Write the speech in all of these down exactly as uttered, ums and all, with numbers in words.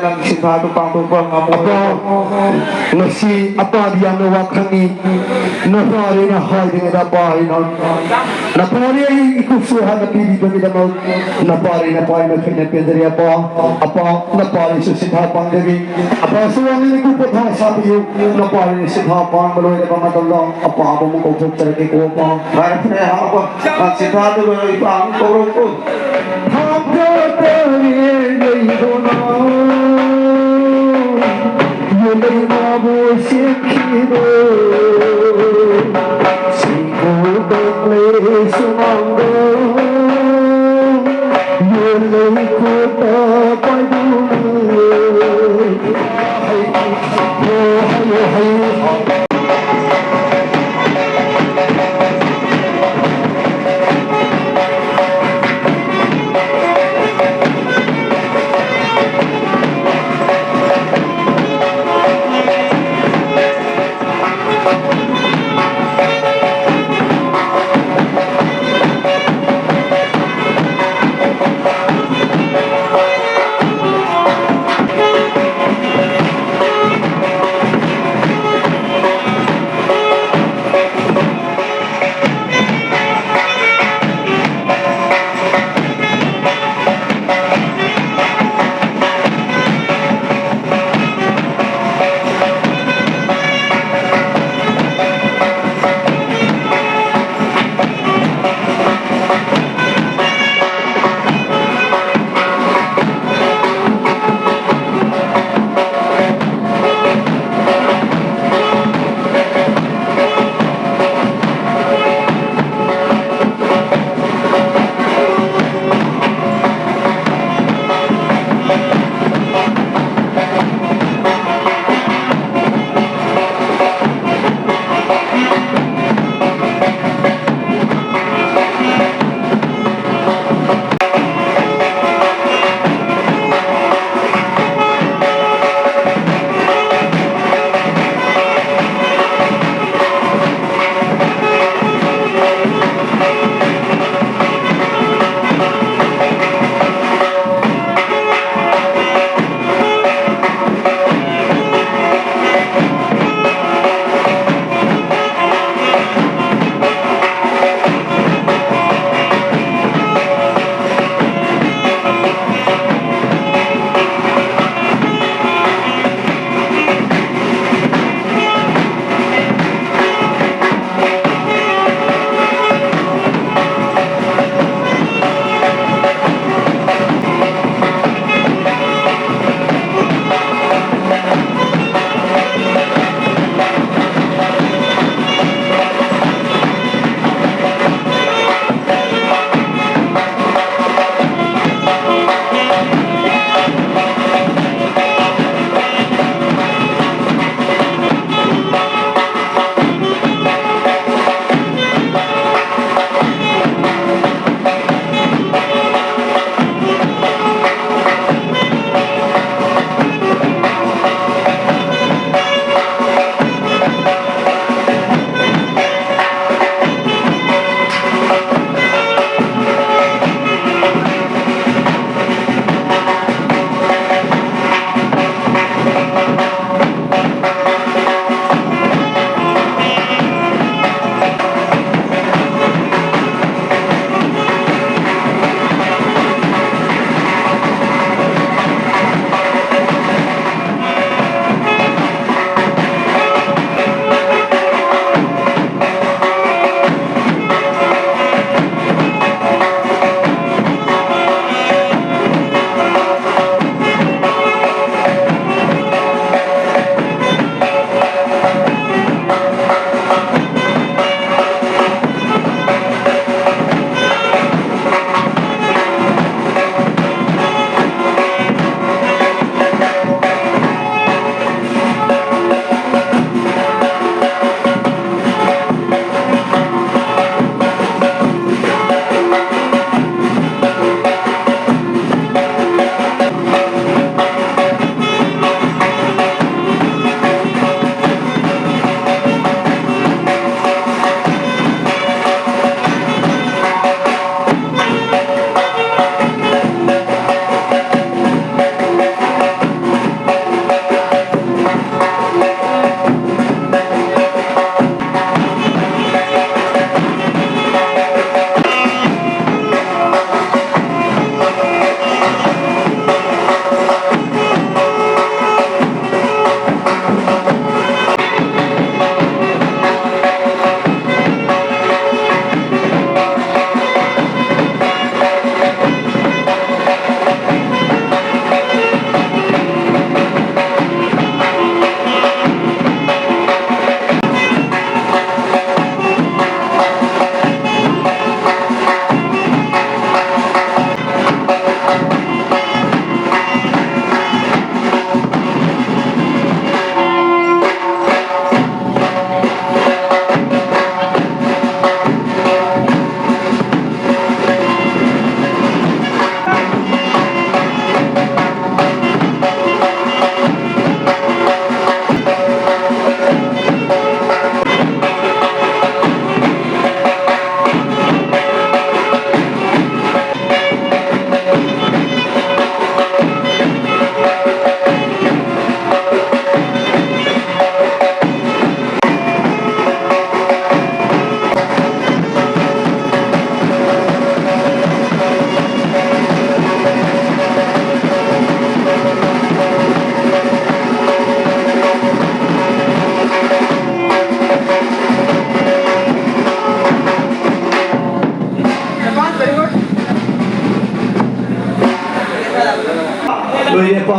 ꯅꯪ ꯁꯤꯟꯊꯥꯗꯨ ꯄꯥꯡꯊꯣꯛꯄ ꯉꯝꯃꯣꯏ꯫ ꯑꯄꯥ, ꯉꯁꯤ ꯑꯄꯥꯗꯤ ꯌꯥꯝꯅ ꯋꯥꯈꯪꯉꯤ꯫ ꯅꯄꯥꯔꯤꯅ ꯍꯥꯏꯔꯤꯉꯩꯗ ꯑꯄꯥꯔꯤꯅ, ꯅꯄꯥꯔꯤ ꯑꯩ ꯏꯀꯨꯞꯁꯨ ꯍꯥꯟꯅ ꯄꯤꯕꯤꯕꯒꯤꯗꯃꯛ ꯅꯄꯥꯔꯤ ꯅꯄꯥꯔꯤ ꯃꯈꯩꯅ ꯄꯦꯟꯖꯔꯤ ꯑꯄꯥ꯫ ꯑꯄꯥ, ꯅꯄꯥꯔꯤꯁꯨ ꯁꯤꯟꯊꯥ ꯄꯥꯡꯖꯒꯦ꯫ ꯑꯄꯥꯁꯨ ꯋꯥꯡꯅ ꯏꯀꯨꯞ ꯄꯣꯊꯥ ꯁꯥꯕꯤꯌꯨ꯫ ꯅꯄꯥꯔꯤꯅ ꯁꯤꯟꯊꯥ ꯄꯥꯡꯕ ꯂꯣꯏꯔꯕ ꯃꯇꯝꯗ ꯑꯄꯥꯕꯨ ꯑꯃꯨꯛ ꯀꯧꯊꯣꯛꯆꯔꯒꯦꯀꯣ ꯑꯄꯥ꯫ ꯐꯔꯦ, ꯐꯔꯦ, ꯑꯄꯥ꯫ ꯁꯤꯟꯊꯥꯗꯨ ꯂꯣꯏꯔ ꯏꯄꯥ ꯑꯃꯨꯛ ꯀꯧꯔꯛꯎꯀꯣ꯫ ꯊꯥꯡꯖꯗ ꯂꯩꯗꯨꯅ ꯌꯦꯜꯂꯩꯃꯕꯨ ꯁꯦꯝꯈꯤꯕ ꯁꯤꯡꯒꯨ ꯀꯪꯂꯩ ꯁꯨꯃꯥꯡꯗ ꯌꯦꯜꯂꯩ ꯈꯨꯠꯇ ꯄꯥꯏꯗꯨꯅ꯫ ꯍꯣ, ꯍꯣ, ꯍꯣ꯫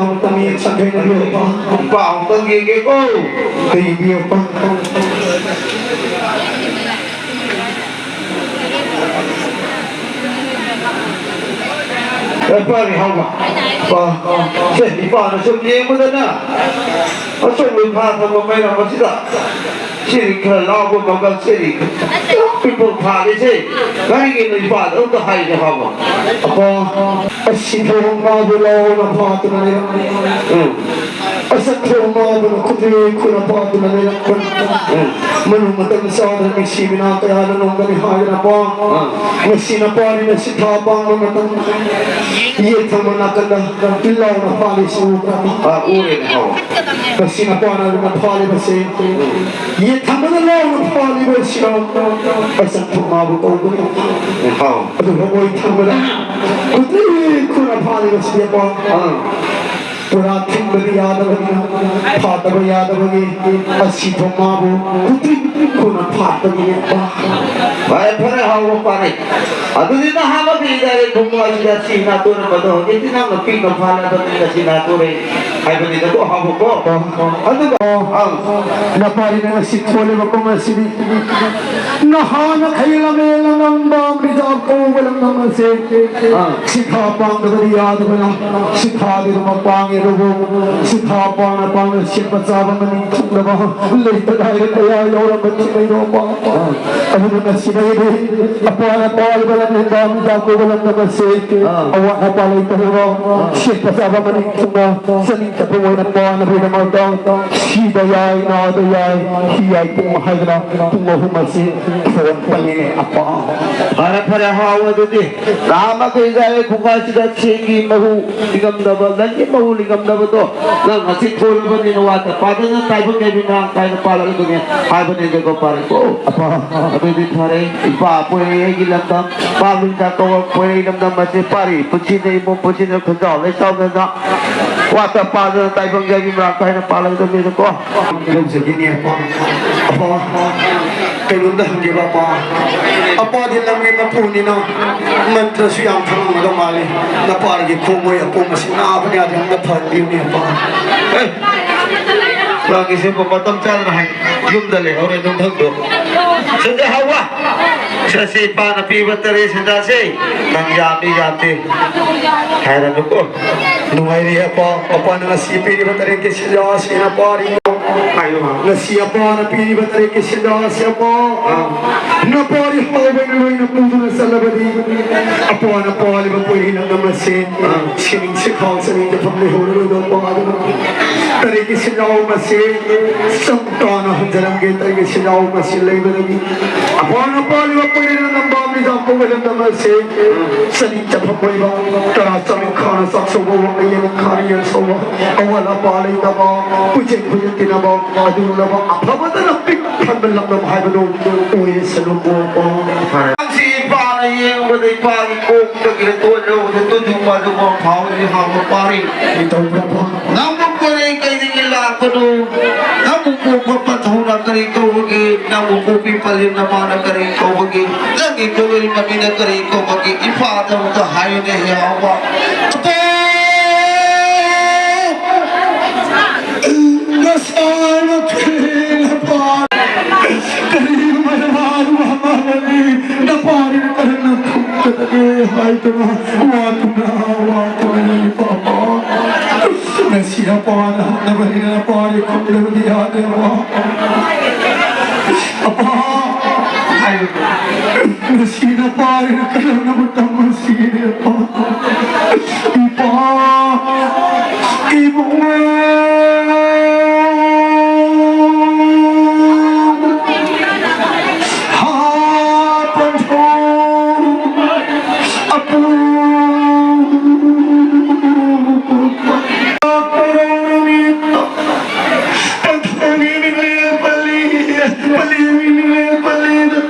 ꯑꯃꯨꯛꯇꯪ ꯌꯦꯡ ꯁꯛꯈꯩꯅꯕꯤꯌꯨ, ꯏꯄꯥ꯫ ꯏꯄꯥ ꯑꯃꯨꯛꯇꯪ ꯌꯦꯡꯒꯦꯀꯣ꯫ ꯀꯩ ꯌꯦꯡꯕꯤꯌꯨ, ꯏꯄꯥ? ꯏꯄꯥꯅꯤ ꯍꯥꯎꯕ꯫ ꯏꯄꯥ, ꯁꯦ, ꯏꯄꯥꯅ ꯁꯨꯝ ꯌꯦꯡꯕꯗꯅ ꯑꯆꯧꯕ ꯏꯝꯐꯥꯜ ꯊꯝꯕ ꯃꯩꯔꯥ ꯃꯁꯤꯗ ꯁꯤꯗꯤ ꯈꯔ ꯂꯥꯎꯕ ꯃꯒꯜ ꯁꯤꯗꯤ ꯄꯤꯄꯜ ꯐꯥꯔꯤꯁꯦ ꯀꯔꯤꯒꯤꯅꯣ ꯏꯄꯥꯗ ꯑꯝꯇ ꯍꯥꯏꯒꯦ ꯍꯥꯎꯕ꯫ ꯑꯄꯥ, ꯑꯁꯤ ꯊꯧꯔꯝ ꯃꯥꯕꯨ ꯂꯥꯎꯅ ꯐꯥꯗꯨꯅ ꯂꯩꯔꯝꯃꯤ꯫ ꯎꯝ꯫ ꯑꯁꯛ ꯊꯧꯔꯝ ꯃꯥꯕꯨꯅ ꯈꯨꯗ꯭ꯔꯤ ꯈꯨꯅ ꯐꯥꯗꯨꯅ ꯂꯩꯔꯝꯕꯅꯤ꯫ ꯎꯝ꯫ ꯃꯅꯨꯡ ꯃꯇꯝ ꯆꯥꯗꯅ ꯅꯨꯡꯁꯤꯕꯤꯅ ꯀꯌꯥꯗ ꯅꯣꯡꯃꯅꯤ ꯍꯥꯏꯗꯅ ꯄꯥ꯫ ꯑꯥ꯫ ꯉꯁꯤꯅ ꯄꯥꯔꯤꯕ ꯁꯤꯊꯥ ꯄꯥꯡꯕ ꯃꯇꯝ ꯌꯦꯠ ꯊꯪꯕ ꯅꯥꯀꯟꯗ ꯂꯥꯎꯅ ꯐꯥꯔꯤꯁꯤ ꯎꯕ꯭ꯔꯥ? ꯑꯥ, ꯎꯔꯦꯅꯦ, ꯍꯥꯎ꯫ ꯉꯁꯤꯅ ꯄꯥꯅꯗꯨꯅ ꯐꯥꯔꯤꯕꯁꯤ ꯌꯦꯠ ꯊꯪꯕꯗ ꯂꯥꯎꯅ ꯐꯥꯔꯤꯕꯁꯤꯔꯣ? ꯑꯁꯛ ꯊꯧꯔꯝ ꯃꯥꯕꯨ ꯀꯧꯕꯅꯤ꯫ ꯍꯥꯎ꯫ ꯑꯗꯨꯒ ꯑꯣꯏ ꯊꯪꯕꯗ ꯈꯨꯗ꯭ꯔꯤ ꯈꯨꯅ ꯐꯥꯔꯤꯕꯁꯤꯗꯤ ꯄꯥ꯫ ꯑꯥ꯫ ꯄꯨꯔꯥ ꯊꯤꯡꯕꯗꯤ ꯌꯥꯗꯕꯅꯤꯅ ꯐꯥꯠꯇꯕ ꯌꯥꯗꯕꯒꯤ ꯑꯁꯤ ꯊꯣꯡ ꯃꯥꯕꯨ ꯈꯨꯗ꯭ꯔꯤ ꯈꯨꯅ ꯐꯥꯠꯄꯒꯤꯅꯦ꯫ ꯐꯔꯦ, ꯐꯔꯦ, ꯍꯥꯎꯕ ꯄꯥꯔꯦ꯫ ꯑꯗꯨꯗꯤ ꯅꯍꯥꯟꯃꯛꯀꯤ ꯏꯟꯗꯥꯏꯔꯦꯛ ꯈꯨꯝꯃꯨ ꯑꯁꯤꯗ ꯁꯤ ꯅꯥꯇꯨꯔꯝꯕꯗꯣ ꯍꯧꯖꯤꯛꯇꯤ ꯅꯪꯅ ꯄꯤꯛꯅ ꯐꯥꯜꯂꯕꯅꯤꯅ ꯁꯤ ꯅꯥꯇꯨꯔꯦ ꯍꯥꯏꯕꯅꯤꯅꯀꯣ, ꯍꯥꯎꯕꯀꯣ꯫ ꯑꯗꯨꯒ ꯑꯪ꯫ ꯅꯄꯥꯔꯤꯅ ꯉꯁꯤ ꯊꯣꯜꯂꯤꯕ ꯀꯨꯝ ꯑꯁꯤꯗꯤ ꯅꯍꯥꯟꯅ ꯈꯩ ꯂꯝꯍꯦꯜꯅ ꯅꯝꯕ ꯔꯤꯖꯥꯕ ꯀꯧꯕ ꯂꯝꯗꯝ ꯑꯁꯤ ꯑꯥ꯫ ꯁꯤꯊꯥ ꯄꯥꯡꯗꯕꯗꯤ ꯌꯥꯗꯕꯅ, ꯁꯤꯊꯥꯗꯤ ꯑꯗꯨꯝ ꯄꯥꯡꯉꯦ ꯑꯗꯨꯕꯨ, ꯁꯤꯊꯥ ꯄꯥꯡꯅ ꯄꯥꯡꯅ ꯁꯦꯠꯄ ꯆꯥꯕ ꯃꯅꯤꯡ ꯊꯨꯡꯂꯕ ꯂꯩꯇ ꯂꯥꯏꯔ ꯀꯌꯥ ꯌꯥꯎꯔꯝꯕ ꯊꯤꯡꯉꯩꯔꯣꯝꯕ꯫ ꯑꯗꯨꯅ ꯉꯁꯤꯗꯒꯤꯗꯤ ꯑꯄꯥꯅ ꯄꯥꯜꯂꯤꯕ ꯂꯝꯗꯝ ꯖꯥꯀꯣꯕ ꯂꯝꯗꯝ ꯑꯁꯤ ꯑꯥ꯫ ꯑꯋꯥꯠ ꯑꯄꯥ ꯂꯩꯇꯅꯕ, ꯑꯥ꯫ ꯁꯦꯠꯄ ꯆꯥꯕ ꯃꯅꯤꯡ ꯊꯨꯡꯅ ꯆꯅꯤꯡ ꯆꯠꯄ ꯑꯣꯏꯅ ꯄꯥꯅꯕꯒꯤꯗꯃꯛꯇ ꯁꯤꯕ ꯌꯥꯏ, ꯅꯥꯕ ꯌꯥꯏ, ꯍꯤ ꯌꯥꯏ ꯄꯨꯡ ꯍꯥꯏꯗꯅ ꯄꯨꯡ ꯑꯍꯨꯝ ꯑꯁꯤ ꯊꯣꯟꯕꯅꯤꯅꯦ ꯑꯄꯥ꯫ ꯐꯔꯦ, ꯐꯔꯦ, ꯍꯥꯎ ꯑꯗꯨꯗꯤ꯫ ꯅꯍꯥꯃꯈꯩ ꯉꯁꯥꯏ ꯈꯨꯡꯒꯪꯁꯤꯗ ꯁꯦꯟꯒꯤ ꯃꯍꯨ ꯂꯤꯡꯉꯝꯗꯕ, ꯂꯟꯒꯤ ꯃꯍꯨ ꯂꯤꯡꯉꯝꯗꯕꯗꯣ ꯅꯪ ꯉꯁꯤ ꯊꯣꯛꯂꯕꯅꯤꯅ ꯋꯥꯠꯇ ꯄꯥꯗꯅ ꯇꯥꯏꯕꯪ ꯂꯩꯃꯤ ꯃꯔꯥꯡ ꯀꯥꯏꯅ ꯄꯥꯜꯂꯛꯀꯗꯣꯏꯅꯦ ꯍꯥꯏꯕꯅꯤꯗꯀꯣ ꯄꯥꯔꯦꯀꯣ꯫ ꯑꯄꯥ꯫ ꯑꯗꯨꯗꯤ ꯐꯔꯦ, ꯏꯄꯥ ꯄꯣꯏꯔꯩ ꯑꯩꯒꯤ ꯂꯝꯗꯝ, ꯄꯥꯕꯤꯟ ꯆꯥꯀꯧꯕ ꯄꯣꯏꯔꯩ ꯂꯝꯗꯝ ꯑꯁꯤ ꯄꯥꯔꯤ ꯄꯨꯟꯁꯤꯗ ꯏꯃꯨꯡ ꯄꯨꯟꯁꯤꯗ ꯈꯨꯟꯖꯥꯎ ꯂꯩ ꯆꯥꯎꯗꯅ ꯋꯥꯠꯇ ꯄꯥꯗꯅ ꯇꯥꯏꯕꯪ ꯂꯩꯃꯤ ꯃꯔꯥꯡ ꯀꯥꯏꯅ ꯄꯥꯜꯂꯛꯀꯗꯕꯅꯤꯅꯀꯣ꯫ ꯂꯧꯖꯒꯦꯅꯦ ꯑꯄꯥ꯫ ꯑꯄꯥ꯫ ꯀꯩꯅꯣꯝꯇ ꯍꯪꯒꯦꯕ, ꯑꯄꯥ꯫ ꯑꯄꯥꯗꯤ ꯂꯝꯒꯤ ꯃꯄꯨꯅꯤꯅ ꯃꯟꯇ꯭ꯔꯁꯨ ꯌꯥꯝ ꯈꯪꯉꯝꯒꯗꯧ ꯃꯥꯜꯂꯤ꯫ ꯅꯄꯥꯒꯤ ꯈꯣꯡ ꯃꯣꯏ ꯑꯄꯣꯝꯕꯁꯤ ꯅꯥꯕꯅꯤ, ꯑꯗꯨ ꯑꯝꯇ ꯐꯍꯟꯕꯤꯌꯨꯅꯦ, ꯑꯄꯥ꯫ ꯑꯦ, ꯂꯥꯛꯀꯦꯁꯦ, ꯃꯇꯝ ꯆꯥꯗꯅ ꯍꯥꯏ, ꯌꯨꯝꯗ ꯂꯩꯍꯧꯔꯦ ꯅꯨꯡꯊꯪꯗꯣ꯫ ꯁꯦꯟꯖꯥ ꯍꯥꯎꯕ, ꯁꯦ, ꯁꯤ ꯏꯄꯥꯅ ꯄꯤꯕ ꯇꯔꯦꯠ ꯁꯦꯟꯖꯥꯁꯦ, ꯅꯪ ꯌꯥꯝꯃꯤ ꯌꯥꯝꯗꯦ ꯍꯥꯏꯔꯅꯨꯀꯣ꯫ ꯅꯨꯡꯉꯥꯏꯔꯤ ꯑꯄꯥ, ꯑꯄꯥꯅ ꯉꯁꯤ ꯄꯤꯔꯤꯕ ꯇꯔꯦꯠꯀꯤ ꯁꯦꯟꯖꯥ ꯑꯁꯤꯅ ꯄꯥꯔꯤ꯫ ꯍꯥꯏꯌꯨ꯫ ꯉꯁꯤ ꯑꯄꯥꯅ ꯄꯤꯔꯤꯕ ꯇꯔꯦꯠꯀꯤ ꯁꯦꯟꯖꯥ ꯑꯁꯤ ꯑꯄꯥ, ꯑꯥ꯫ ꯅꯄꯥꯔꯤ ꯍꯥꯎꯕ ꯂꯣꯏꯅ ꯄꯨꯗꯨꯅ ꯆꯠꯂꯕꯗꯤ, ꯑꯄꯥꯅ ꯄꯥꯜꯂꯤꯕ ꯄꯣꯏꯔꯤ ꯂꯝꯗꯝ ꯑꯁꯤ, ꯑꯥ꯫ ꯁꯤꯅꯤꯡ ꯁꯤꯈꯥꯎ ꯆꯅꯤꯡ ꯆꯐꯝ ꯂꯩꯍꯧꯔꯔꯣꯏꯗꯧꯕ ꯑꯗꯨꯅ, ꯇꯔꯦꯠꯀꯤ ꯁꯦꯟꯖꯥ ꯑꯁꯤ ꯆꯞ ꯇꯥꯅ ꯍꯟꯖꯔꯝꯒꯦ꯫ ꯇꯔꯦꯠꯀꯤ ꯁꯦꯟꯖꯥ ꯑꯁꯤ ꯂꯩꯕꯗꯒꯤ ꯑꯄꯥꯅ ꯄꯥꯜꯂꯤꯕ ꯄꯣꯏꯔꯤ ꯂꯝꯗꯝ ꯕꯥꯝꯂꯤ ꯖꯥꯝꯄꯣꯛ ꯂꯝꯗꯝ ꯑꯁꯤ ꯆꯅꯤꯡ ꯆꯐꯝ ꯑꯣꯏꯕ, ꯇꯔꯥ ꯆꯥꯃꯤꯟ ꯈꯥꯅ ꯆꯥꯛ ꯁꯧꯕ, ꯋꯥꯡꯅ ꯌꯦꯟ ꯈꯥꯅ ꯌꯦꯟ ꯁꯧꯕ, ꯑꯋꯥꯠ ꯑꯄꯥ ꯂꯩꯇꯕ, ꯄꯨꯖꯦꯟ ꯄꯨꯖꯦꯟ ꯇꯤꯟꯅꯕ, ꯑꯗꯨꯒꯨꯝꯂꯕ ꯑꯐꯕꯇ ꯄꯤꯛ ꯊꯟꯕ ꯂꯝꯗꯝ ꯍꯥꯏꯕꯗꯨ ꯑꯣꯏꯁꯅꯨꯀꯣ꯫ ꯐꯔꯦ꯫ ꯁꯤ ꯏꯄꯥꯅ ꯌꯦꯡꯕꯗ ꯏꯄꯥꯒꯤ ꯀꯣꯛꯇꯒꯤ ꯂꯩꯇꯣꯟ ꯌꯧꯕꯗ ꯇꯨꯖꯨ ꯃꯥꯖꯨ ꯃꯥ ꯐꯥꯎꯔꯤ ꯍꯥꯎꯕ ꯄꯥꯔꯤ꯫ ꯀꯩ ꯇꯧꯕ꯭ꯔꯥ? ꯅꯪꯕꯨ ꯀꯣꯏꯔꯦ ꯀꯩꯗꯒꯤ ꯂꯥꯛꯄꯅꯣ? ꯅꯪꯕꯨ ꯄꯣꯛꯄ ꯄꯟꯊꯧꯅ ꯀꯔꯤ ꯀꯧꯕꯒꯦ? ꯅꯪꯕꯨ ꯄꯣꯛꯄꯤ ꯄꯂꯦꯝꯅ ꯃꯥꯅ ꯀꯔꯤ ꯀꯧꯕꯒꯦ? ꯅꯪꯒꯤ ꯀꯣꯂꯣꯏ ꯃꯃꯤꯅ ꯀꯔꯤ ꯀꯧꯕꯒꯦ? ꯏꯄꯥꯗ ꯑꯃꯨꯛꯇ ꯍꯥꯏꯌꯨꯅꯦ, ꯍꯦ ꯍꯥꯎꯕ꯫ ꯑꯄꯣ! ꯉꯁꯥꯏꯃꯛ ꯊꯦꯡꯅ ꯄꯥꯔꯤ꯫ ꯀꯔꯤꯒꯨꯝꯕ ꯅꯃꯥꯗꯨ ꯃꯥꯡꯂꯕꯗꯤ ꯅꯄꯥꯔꯤꯅ ꯀꯔꯝꯅ ꯈꯨꯝꯒꯗꯒꯦ ꯍꯥꯏꯗꯨꯅ ꯋꯥꯗꯨꯅ, ꯋꯥꯗꯨꯅ ꯂꯩꯕ ꯑꯄꯥ꯫ ꯉꯁꯤ ꯑꯄꯥꯅ ꯍꯪꯅꯕꯅꯤꯅ ꯅꯄꯥꯔꯤ ꯈꯨꯝꯗꯕꯗꯤ ꯌꯥꯗꯦ ꯑꯄꯥ꯫ ꯑꯄꯥ꯫ ꯍꯥꯏꯌꯨ꯫ ꯉꯁꯤ ꯅꯄꯥꯔꯤꯅ ꯀꯔꯝꯅ ꯃꯇꯝ ꯑꯁꯤꯒꯤꯅꯦ ꯑꯄꯥ꯫ ꯏꯄꯥ, ꯏꯕꯨꯡꯉꯣ, ꯍꯥ, ꯄꯟꯊꯧ, ꯑꯄꯨ, ꯄꯟꯊꯧꯒꯤ ꯃꯤꯡꯂꯦꯟ ꯄꯜꯂꯤ, ꯄꯜꯂꯤ, ꯃꯤꯡꯂꯦꯟ ꯄꯜꯂꯤꯗ,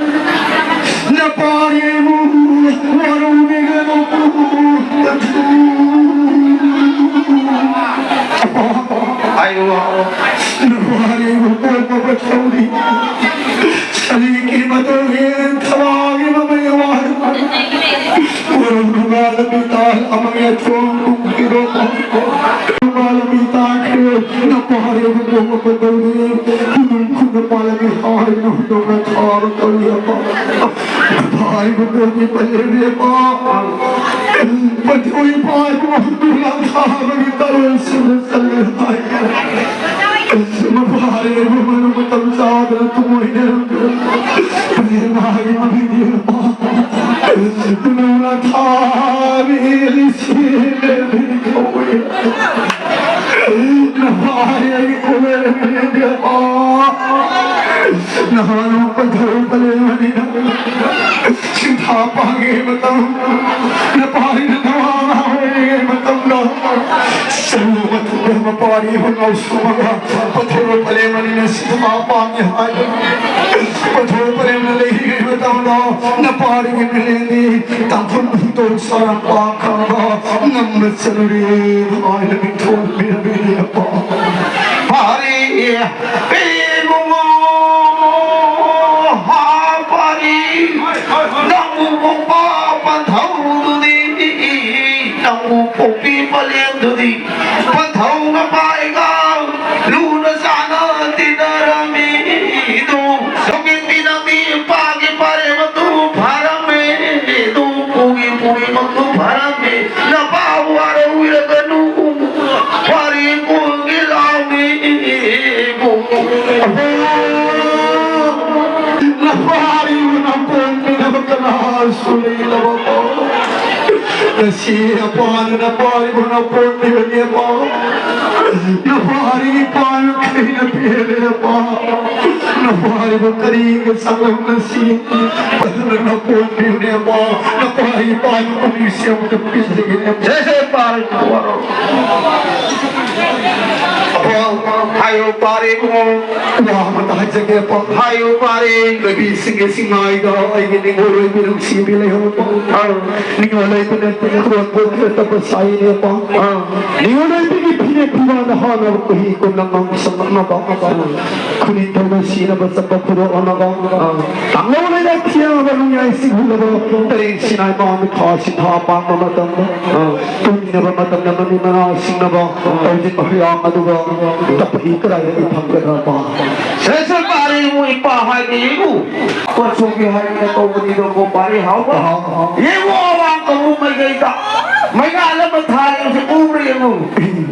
ꯅꯄꯥꯔꯤ ꯏꯕꯨꯡꯉꯣ, ꯋꯥꯔꯧꯕꯤꯒꯅꯨ, ꯄꯟꯊꯧ꯫ ꯍꯥꯏꯌꯨ꯫ ꯅꯨꯄꯥꯅꯤꯕꯨ ꯄꯣꯛꯄ ꯃꯊꯧꯅꯤ꯫ ꯁꯖꯤꯛꯀꯤ ꯃꯇꯧ ꯌꯦꯟ ꯊꯕꯥꯒꯤ ꯃꯃꯩ ꯋꯥꯔꯨ꯫ ꯎꯔꯨꯝ ꯅꯨꯡꯉꯥꯜꯂꯕꯤ ꯇꯥꯜ ꯑꯃꯒꯤ ꯑꯊꯣꯡ ꯀꯨꯝꯈꯤꯕ ꯅꯨꯡꯉꯥꯜꯂꯕꯤ ꯇꯥꯈ꯭ꯔꯦ꯫ ꯅꯨꯄꯥꯅꯤꯕꯨ ꯄꯣꯛꯄ ꯃꯊꯧꯅꯤ꯫ ꯈꯨꯅꯨꯡ ꯈꯨꯅ ꯄꯥꯜꯂꯕꯤ ꯍꯥꯏꯅ ꯍꯨꯟꯗꯣꯛꯅ ꯊꯥꯕ ꯀꯧꯏ ꯑꯃ꯫ ꯅꯨꯄꯥꯅꯤꯕꯨ ꯄꯣꯛꯄ ꯄꯜꯂꯦꯕꯤ ꯑꯃ꯫ ꯃꯗꯨꯒꯤ ꯄꯥꯏꯕ ꯃꯐꯝꯗꯨ ꯂꯥꯟꯊꯥꯕꯒꯤ ꯇꯔꯣꯜꯁꯤꯡꯗ ꯆꯠꯂꯦ ꯍꯥꯏ꯫ ꯃꯄꯥꯔꯦꯕ ꯃꯔꯨ ꯃꯇꯝ ꯆꯥꯗꯅ ꯊꯃꯣꯏꯅꯔꯝꯗꯅ ꯄꯔꯦꯡ ꯃꯍꯥꯛꯀꯤ ꯃꯃꯤꯡꯗꯤ ꯅꯨꯡ ꯂꯥꯟꯊꯥꯕꯤ ꯂꯤꯁꯤ ꯂꯦꯝꯕꯤ ꯀꯧꯏ꯫ ꯅꯄꯥꯔꯦ ꯑꯩꯒꯤ ꯀꯣꯂꯦ ꯂꯦꯝꯕꯤ ꯑꯄꯥ꯫ ꯅꯍꯥꯟ ꯄꯟꯊꯧ ꯄꯂꯦꯝ ꯑꯅꯤꯅ ꯁꯤꯡꯊꯥ ꯄꯥꯡꯉꯤꯉꯩ ꯃꯇꯝ, ꯅꯄꯥꯔꯤꯅ ꯅꯋꯥ ꯑꯣꯏꯔꯤꯉꯩ ꯃꯇꯝꯗ ꯆꯔꯨ ꯃꯊꯛꯇ ꯃꯄꯥꯔꯤꯕꯨ ꯉꯥꯎꯁꯨꯝꯃꯒ ꯄꯟꯊꯧ ꯄꯂꯦꯝ ꯑꯅꯤꯅ ꯁꯤꯡꯊꯥ ꯄꯥꯡꯉꯤ ꯍꯥꯏꯗꯨꯅ ꯄꯟꯊꯧ ꯄꯂꯦꯝꯅ ꯂꯩꯔꯤꯉꯩ ꯃꯇꯝꯗ ꯅꯄꯥꯔꯤꯒꯤ ꯃꯤꯠꯂꯦꯟꯗꯤ ꯇꯥꯡꯈꯨꯜ ꯍꯨꯟꯗꯣꯛ ꯁꯥꯔꯝ ꯄꯥꯡꯈꯪꯕ ꯉꯝꯕ ꯆꯠꯂꯨꯔꯦ ꯍꯥꯏꯅ ꯃꯤꯡꯊꯣꯟꯕꯤꯔꯝꯃꯤꯅꯦ ꯑꯄꯥ꯫ ꯐꯔꯦ, ꯏꯕꯨꯡꯉꯣ, ꯍꯥ, ꯐꯔꯦ, ꯅꯪꯕꯨ ꯄꯣꯛꯄ ꯄꯟꯊꯧꯗꯨꯗꯤ, ꯅꯪꯕꯨ ꯄꯣꯛꯄꯤ ꯄꯂꯦꯝꯗꯨꯗꯤ, ꯄꯟꯊꯧꯅ ꯄꯥꯏꯒ ꯂꯨꯅ ꯆꯥꯟꯅ ꯇꯤꯟꯅꯔꯝꯃꯤꯗꯨ, ꯁꯧꯒꯤꯟꯕꯤ ꯅꯪꯗꯤ ꯄꯥꯒꯤ ꯄꯥꯔꯦ ꯃꯇꯨ ꯐꯥꯔꯝꯃꯦ, ꯑꯗꯨ ꯄꯨꯒꯤ ꯄꯨꯔꯤ ꯃꯇꯨ ꯐꯥꯔꯝꯃꯦ, ꯅꯄꯥ ꯋꯥꯔꯧꯕꯤꯔꯒꯅꯨ, ꯋꯥꯔꯤ ꯀꯣꯟꯒꯤ ꯂꯥꯎꯅꯤ ꯏꯕꯨꯡꯉꯣ꯫ ꯅꯄꯥꯔꯤꯕꯨ ꯅꯄꯣꯝꯃꯤꯟꯅꯕ ꯀꯅꯥꯁꯨ ꯂꯩꯔꯕ ꯄꯥꯎ꯫ ꯉꯁꯤ ꯅꯄꯥꯅ ꯅꯄꯥꯔꯤꯕꯨ ꯅꯄꯣꯝꯃꯤꯕꯅꯦ ꯄꯥꯎ꯫ ꯅꯄꯥꯔꯤꯒꯤ ꯄꯥꯎ ꯀꯩꯅ ꯄꯦꯜꯂꯦ ꯄꯥꯎ꯫ ꯅꯄꯥꯔꯤꯕꯨ ꯀꯔꯤꯒ ꯆꯪꯂꯝ ꯉꯁꯤ? ꯐꯖꯅ ꯅꯄꯣꯝꯃꯤꯕꯅꯦ ꯄꯥꯎ꯫ ꯅꯄꯥꯔꯤꯒꯤ ꯄꯥꯎ ꯀꯔꯤꯁꯦ ꯑꯃꯨꯛꯇ ꯄꯤꯖꯒꯦꯅꯦ꯫ ꯁꯦ, ꯁꯦ, ꯄꯥꯔꯣ꯫ ꯄꯥꯎ꯫ ꯍꯥꯏꯌꯨ ꯄꯥꯔꯦ ꯏꯕꯨꯡꯉꯣ꯫ ꯋꯥ ꯑꯃꯇ ꯍꯥꯏꯖꯒꯦ ꯄꯥ꯫ ꯍꯥꯏꯌꯨ ꯄꯥꯔꯦ꯫ ꯂꯣꯏꯕꯤꯁꯤꯡꯒꯤ ꯁꯤꯡꯉꯥꯏꯗ ꯑꯩꯒꯤ ꯅꯤꯡꯉꯣꯜ ꯑꯣꯏꯕꯤ ꯅꯨꯡꯁꯤꯕꯤ ꯂꯩꯍꯧꯕ꯫ ꯑꯥ꯫ ꯅꯤꯡꯉꯣꯜ ꯑꯣꯏꯕꯤꯅ ꯈꯨꯗꯣꯜ ꯄꯣꯛꯈꯤꯗꯕ ꯁꯥꯏꯅꯦ ꯄꯥ꯫ ꯑꯥ꯫ ꯅꯤꯡꯉꯣꯜ ꯑꯣꯏꯕꯤꯒꯤ ꯐꯤꯔꯦꯞ ꯐꯤꯕꯥꯅ ꯍꯥꯟꯅꯕ ꯈꯨꯍꯤ ꯀꯨꯝꯅ ꯉꯥꯡꯁꯪꯂꯛꯅꯕ꯫ ꯑꯥ꯫ ꯈꯨꯅꯤꯡꯊꯧꯅ ꯁꯤꯅꯕ ꯆꯠꯄ ꯐꯨꯗꯣꯛꯂꯝꯃꯒ꯫ ꯑꯥ꯫ ꯇꯥꯡꯂꯧ ꯂꯩꯔꯛ ꯊꯤꯌꯥꯕ ꯅꯣꯡꯌꯥꯏ ꯁꯤꯡꯍꯨꯜꯂꯕ ꯇꯔꯦꯠ ꯁꯤꯅꯥꯏ ꯃꯥꯡ ꯊꯥ ꯁꯤꯟꯊꯥ ꯄꯥꯡꯕ ꯃꯇꯝꯗ꯫ ꯑꯥ꯫ ꯇꯨꯝꯃꯤꯟꯅꯕ ꯃꯇꯝꯗ ꯃꯃꯤ ꯃꯅꯥ ꯁꯤꯡꯅꯕ ꯇꯧꯖꯤꯟꯕ ꯍꯩꯔꯥꯡ ꯑꯗꯨꯒ ꯇꯞꯄꯗꯤ ꯀꯗꯥꯏꯗꯒꯤ ꯐꯪꯒꯗ꯭ꯔꯕ? ꯁꯦ, ꯁꯦ, ꯄꯥꯔꯤ ꯏꯕꯨ, ꯏꯄꯥ ꯍꯥꯏꯒꯦ ꯏꯕꯨ꯫ ꯀꯣꯟꯁꯣꯡꯒꯤ ꯍꯥꯏꯗꯅ ꯇꯧꯕꯅꯤꯗꯣ ꯀꯣ ꯄꯥꯔꯤ ꯍꯥꯎꯕ꯫ ꯑꯍꯥ, ꯑꯍꯥ꯫ ꯌꯦꯡꯉꯣ ꯑꯋꯥꯡ ꯀꯃꯨ ꯃꯥꯏꯀꯩꯗ ꯃꯩꯉꯥꯜ ꯑꯃ ꯊꯥꯜꯂꯤꯕꯁꯦ ꯎꯕ꯭ꯔꯥ ꯌꯦꯡꯉꯨ꯫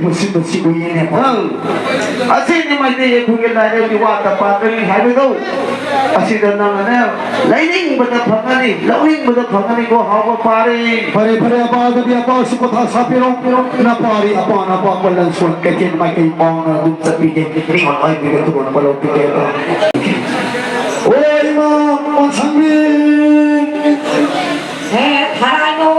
ꯃꯁꯤ, ꯃꯁꯤ ꯎꯏꯅꯦ꯫ ꯑꯪ꯫ ꯑꯁꯤꯅꯤ ꯃꯩꯇꯩ ꯑꯩꯈꯣꯏꯒꯤ ꯂꯥꯏꯔꯦꯝꯕꯤ ꯋꯥꯠꯇ ꯄꯥꯠꯇꯅꯤ ꯍꯥꯏꯕꯗꯣ꯫ ꯑꯁꯤꯗ ꯅꯪꯅꯅꯦ ꯂꯩꯅꯤꯡꯕꯗ ꯐꯪꯒꯅꯤ, ꯂꯧꯅꯤꯡꯕꯗ ꯐꯪꯒꯅꯤꯀꯣ, ꯍꯥꯎꯕ ꯄꯥꯔꯤ꯫ ꯐꯔꯦ, ꯐꯔꯦ, ꯑꯄꯥꯗꯗꯤ ꯑꯄꯥꯁꯨ ꯄꯣꯊꯥ ꯁꯥꯄꯤꯔꯣ꯫ ꯅꯄꯥꯔꯤ ꯑꯄꯥ ꯅꯄꯥ ꯀꯣꯜꯂꯟ ꯁꯣꯟ ꯀꯩꯊꯦꯜ ꯃꯥꯏꯀꯩ ꯄꯥꯎꯅ ꯑꯗꯨꯝ ꯆꯠꯄꯤꯒꯦ꯫ ꯃꯤꯉꯣꯟ ꯑꯣꯏꯕꯤꯒ ꯇꯨꯔꯣꯟ ꯄꯣꯂꯧ ꯄꯤꯒꯦ꯫ ꯑꯣ ꯏꯃꯥ, ꯃꯁꯪꯕꯤ꯫ ꯍꯦ, ꯊꯥꯔꯥꯏꯅꯣ꯫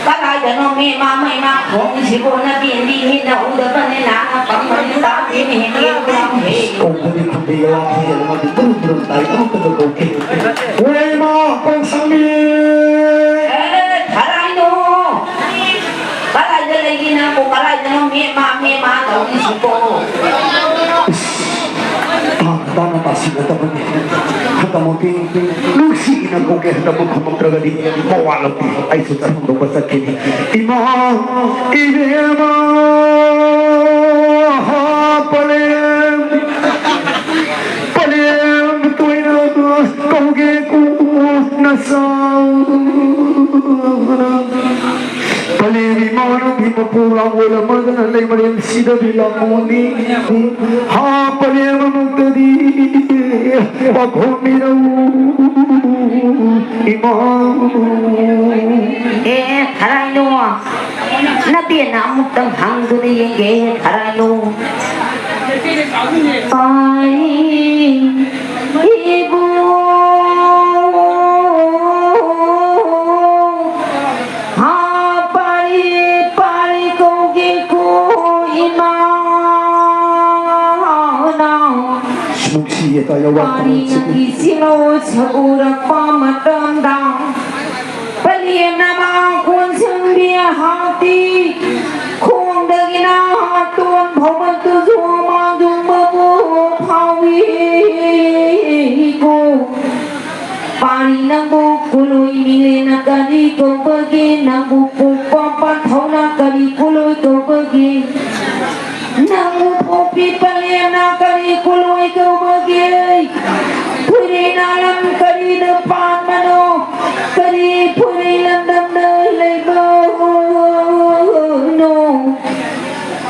ꯀꯗꯥꯏꯗꯅꯣ ꯃꯤ ꯃꯥ ꯃꯩ ꯃꯥ ꯈꯣꯡꯁꯤꯕꯨ ꯅꯕꯦꯟꯗꯤ ꯃꯤꯠꯅ ꯎꯗꯕꯅꯤ ꯅꯥꯅ ꯄꯪꯕꯅꯤ ꯇꯥꯕꯤꯅꯤ ꯍꯦꯟꯗꯦ ꯎꯔꯝꯃꯤ꯫ ꯀꯧꯕꯗꯤ ꯈꯨꯝꯕꯤꯒ ꯂꯥꯛꯈꯤꯒꯦ ꯃꯗꯨ ꯕ꯭ꯔꯨꯝ ꯕ꯭ꯔꯨꯝ ꯇꯥꯏ ꯑꯃꯨꯛꯇꯗ ꯀꯧꯈꯤ꯫ ꯍꯣꯏ ꯏꯃꯥ ꯀꯣꯟꯁꯥꯡꯕꯤ꯫ ꯑꯦ, ꯊꯥꯔꯥꯏꯅꯣ꯫ ꯀꯗꯥꯏꯗ ꯂꯩꯒꯦ ꯅꯪꯕꯨ? ꯀꯗꯥꯏꯗꯅꯣ ꯃꯦ ꯃꯥ ꯃꯦ ꯃꯥ ꯇꯧꯔꯤꯁꯤꯕꯣ? ꯇꯥꯅ ꯇꯥꯅ ꯇꯥꯁꯤꯟꯅꯗꯕꯅꯤ꯫ ꯍꯟꯗꯛꯃꯛꯇꯤ ꯅꯨꯡꯁꯤꯅ ꯀꯧꯒꯦ ꯍꯟꯗꯛꯃꯛ ꯈꯨꯝꯃꯛꯇ꯭ꯔꯒꯗꯤ ꯃꯋꯥ ꯂꯧꯗꯦ꯫ ꯑꯩꯁꯨ ꯆꯠꯍꯧꯗꯧꯕ ꯆꯠꯈꯤꯅꯤ꯫ ꯏꯃꯥ ꯏꯕꯦꯝꯃ ꯄꯂꯦꯝ ꯄꯂꯦꯝ ꯇꯣꯏꯅ ꯀꯧꯒꯦ ꯀꯣꯟꯅ ꯆꯥꯎ꯫ ꯄꯂꯦꯝ ꯏꯃꯥ ꯅꯪꯒꯤ ꯃꯄꯨ ꯂꯥꯡꯒꯣꯜ ꯑꯃꯗꯅ ꯂꯩꯃꯔꯦꯜ ꯁꯤꯗꯕꯤ ꯂꯥꯡꯒꯣꯜꯅꯤ꯫ ꯍꯥ ꯄꯂꯦꯝ ꯑꯃꯨꯛꯇꯗꯤ ꯄꯥꯈꯣꯝꯕꯤꯔꯧ ꯏꯃꯥ꯫ ꯑꯦ ꯈꯔꯥꯏꯅꯣ, ꯅꯕꯦꯟꯅ ꯑꯃꯨꯛꯇꯪ ꯍꯪꯗꯨꯅ ꯌꯦꯡꯒꯦ ꯈꯔꯥꯏꯅꯣ꯫ ꯄꯥꯏ ꯏꯕꯨꯡ꯫ ꯍꯥ ꯄꯥꯔꯤ ꯄꯥꯔꯤ ꯀꯧꯒꯦꯀꯣ ꯏꯃꯥ꯫ ꯅꯨꯡꯁꯤꯌꯦ ꯇꯥꯏꯌꯦ ꯋꯥꯈꯜꯁꯤꯗꯤ꯫ ꯄꯥꯔꯤꯅ ꯏꯆꯤꯜꯂꯧ ꯁꯛꯎꯔꯛꯄ ꯃꯇꯝꯗ, ꯄꯂꯦꯝꯅ ꯃꯥ ꯀꯣꯟꯁꯤꯟꯕꯤ ꯍꯥꯎꯇꯤ꯫ ꯈꯣꯡꯗꯒꯤꯅ ꯍꯥꯇꯣꯟ ꯐꯥꯎꯕ ꯇꯨꯖꯨ ꯃꯥꯡꯖꯨꯡꯕꯕꯨ ꯐꯥꯎꯏꯀꯣ꯫ ꯄꯥꯔꯤ ꯅꯪꯕꯨ ꯀꯨꯂꯣꯏ ꯃꯤꯂꯦꯅ ꯀꯔꯤ ꯀꯧꯕꯒꯦ? ꯅꯪꯕꯨ ꯄꯣꯛꯄ ꯄꯥꯟꯊꯧꯅ ꯀꯔꯤ ꯀꯨꯂꯣꯏ ꯀꯧꯕꯒꯦ? ꯅꯪꯕꯨ ꯄꯣꯛꯄꯤ ꯄꯂꯦꯝꯅ ꯀꯔꯤ ꯀꯨꯂꯣꯏ ꯀꯧꯕꯒꯦ? ꯐꯨꯔꯤ ꯅꯥꯂꯝ ꯀꯔꯤꯗ ꯄꯥꯟꯕꯅꯣ? ꯀꯔꯤ ꯐꯨꯔꯤ ꯂꯝꯗꯝꯗ ꯂꯩꯕꯅꯣ?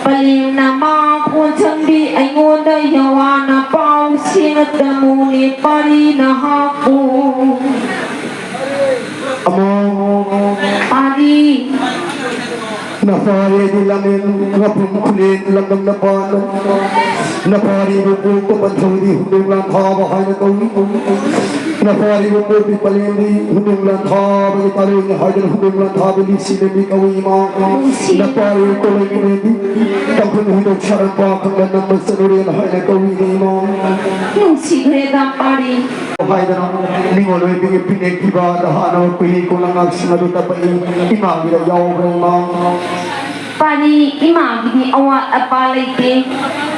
ꯄꯂꯦꯝꯅ ꯃꯥ ꯀꯣꯟꯁꯪꯕꯤ ꯑꯩꯉꯣꯟꯗ ꯌꯋꯥꯅ ꯄꯥꯎ ꯁꯦꯡꯅ ꯇꯝꯃꯨꯅꯦ ꯄꯥꯔꯤ ꯅꯍꯥꯛꯄꯨ꯫ ꯑꯃꯣ꯫ ꯄꯥꯔꯤ꯫ ꯅꯄꯥꯔꯤꯗꯤ ꯂꯝꯂꯦꯟ ꯉꯥꯄ꯭ꯔꯨꯝ ꯈꯨꯂꯦꯟ ꯂꯝꯗꯝ ꯅꯄꯥꯟ꯫ ꯅꯄꯥꯔꯤꯕꯨ ꯄꯣꯛꯄ ꯄꯟꯊꯧꯗꯤ ꯍꯨꯟꯗꯣꯛ ꯂꯥꯟꯊꯥꯕ ꯍꯥꯏꯅ ꯀꯧꯏ꯫ ꯅꯄꯥꯔꯤꯕꯨ ꯄꯣꯛꯄꯤ ꯄꯂꯦꯟꯗꯤ ꯍꯨꯟꯗꯣꯛ ꯂꯥꯟꯊꯥꯕꯒꯤ ꯄꯥꯂꯣꯏꯅꯤ ꯍꯥꯏꯗꯨꯅ ꯍꯨꯟꯗꯣꯛ ꯂꯥꯟꯊꯥꯕ ꯂꯤꯁꯤꯡ ꯑꯅꯤ ꯀꯧꯏ ꯏꯃꯥ꯫ ꯅꯨꯡꯁꯤ꯫ ꯅꯄꯥꯔꯤꯕꯨ ꯀꯣꯂꯣꯏ ꯈꯨꯂꯦꯟꯗꯤ ꯇꯥꯡꯈꯨꯜ ꯍꯨꯟꯗꯣꯛ ꯁꯥꯔꯝꯄꯥ ꯈꯪꯕ ꯅꯝꯕ ꯆꯠꯂꯨꯔꯦꯅ ꯍꯥꯏꯅ ꯀꯧꯏ ꯏꯃꯥ꯫ ꯅꯨꯡꯁꯤꯈ꯭ꯔꯦꯗ ꯄꯥꯔꯤ꯫ ꯍꯥꯏꯗꯅ ꯅꯤꯉꯣꯜ ꯑꯣꯏꯕꯒꯤ ꯄꯤꯅꯦꯛ ꯄꯤꯕꯗ ꯍꯥꯟꯅ ꯀꯨꯏ ꯀꯣꯟꯅ ꯉꯥꯛꯁꯤꯡ ꯑꯗꯨ ꯇꯞꯄꯛꯏ ꯏꯃꯥꯒꯤꯗ ꯌꯥꯎꯕ꯭ꯔ ꯏꯃꯥ꯫ ꯄꯥꯔꯤ, ꯏꯃꯥꯒꯤꯗꯤ ꯑꯋꯥꯠ ꯑꯄꯥ ꯂꯩꯇꯦ꯫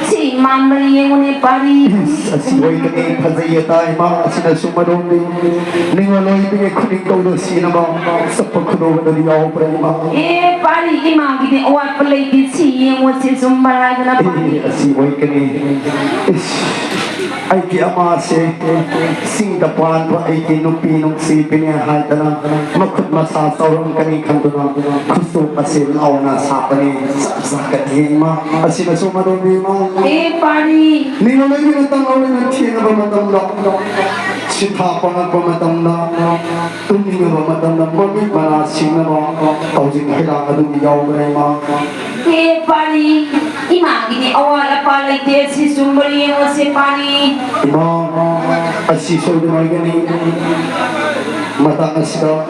ꯁꯤ ꯃꯥꯟꯕ ꯌꯦꯡꯉꯨꯅꯦ ꯄꯥꯔꯤ꯫ ꯏꯁ, ꯑꯁꯤ ꯑꯣꯏꯒꯅꯤ ꯐꯖꯩ ꯑꯇꯥ ꯏꯃꯥ ꯑꯁꯤꯅꯁꯨ ꯃꯔꯣꯝꯗꯤ ꯅꯤꯉꯣꯜ ꯑꯣꯏꯕꯒꯤ ꯈꯨꯅꯤꯡ ꯇꯧꯗ ꯁꯤꯅꯕ ꯆꯠꯄ ꯈꯨꯗꯣꯡ ꯑꯗꯨꯗꯤ ꯌꯥꯎꯕ꯭ꯔ ꯏꯃꯥ꯫ ꯑꯦ ꯄꯥꯔꯤ, ꯏꯃꯥꯒꯤꯗꯤ ꯑꯋꯥꯠꯄ ꯂꯩꯇꯦ꯫ ꯁꯤ ꯌꯦꯡꯉꯨ ꯁꯤ ꯆꯨꯝꯕ꯭ꯔꯥ ꯍꯥꯏꯗꯅ ꯄꯥꯔꯤ꯫ ꯑꯦ, ꯑꯁꯤ ꯑꯣꯏꯒꯅꯤ꯫ ꯏꯁ꯫ ꯑꯩꯒꯤ ꯑꯃꯁꯦ ꯆꯤꯡꯗ ꯄꯥꯟꯕ ꯑꯩꯒꯤ ꯅꯨꯄꯤ ꯅꯨꯡꯁꯤꯕꯤꯅꯦ ꯍꯥꯏꯗꯅ ꯃꯈꯨꯠ ꯃꯁꯥ ꯆꯥꯎꯔꯝꯒꯅꯤ ꯈꯟꯗꯨꯅ ꯈꯨꯠꯁꯨ ꯑꯁꯤ ꯂꯥꯎꯅ ꯁꯥꯕꯅꯤ꯫ ꯆꯞ ꯆꯥꯒꯅꯤ ꯏꯃꯥ꯫ ꯑꯁꯤꯅꯁꯨ ꯃꯔꯨꯞꯅꯤ ꯏꯃꯥ꯫ ꯑꯦ ꯄꯥꯔꯤ꯫ ꯅꯤꯡꯉꯣꯜ ꯑꯩꯒꯤ ꯃꯇꯝ ꯂꯧꯔꯒ ꯊꯦꯡꯉꯕ ꯃꯇꯝꯗ ꯁꯤꯊꯥ ꯄꯥꯡꯉꯛꯄ ꯃꯇꯝꯗ ꯇꯨꯝꯅꯤꯡꯉꯕ ꯃꯇꯝꯗ ꯃꯃꯤꯠ ꯃꯅꯥ ꯁꯤꯡꯅꯕ ꯍꯧꯖꯤꯛ ꯍꯩꯔꯥꯡ ꯑꯗꯨꯝ ꯌꯥꯎꯕꯅ ꯏꯃꯥ꯫ ꯍꯦ ꯄꯥꯔꯤ, ꯏꯃꯥꯒꯤꯗꯤ ꯑꯋꯥꯠ ꯑꯄꯥ ꯂꯩꯇꯦ, ꯁꯤ ꯆꯨꯝꯕ꯭ꯔꯥ ꯌꯦꯡꯉꯨꯁꯦ ꯄꯥꯔꯤ꯫ ꯏꯃꯥ, ꯑꯁꯤ ꯁꯣꯏꯗꯅ ꯑꯣꯏꯒꯅꯤ꯫ ꯃꯇꯥꯡ ꯑꯁꯤꯗ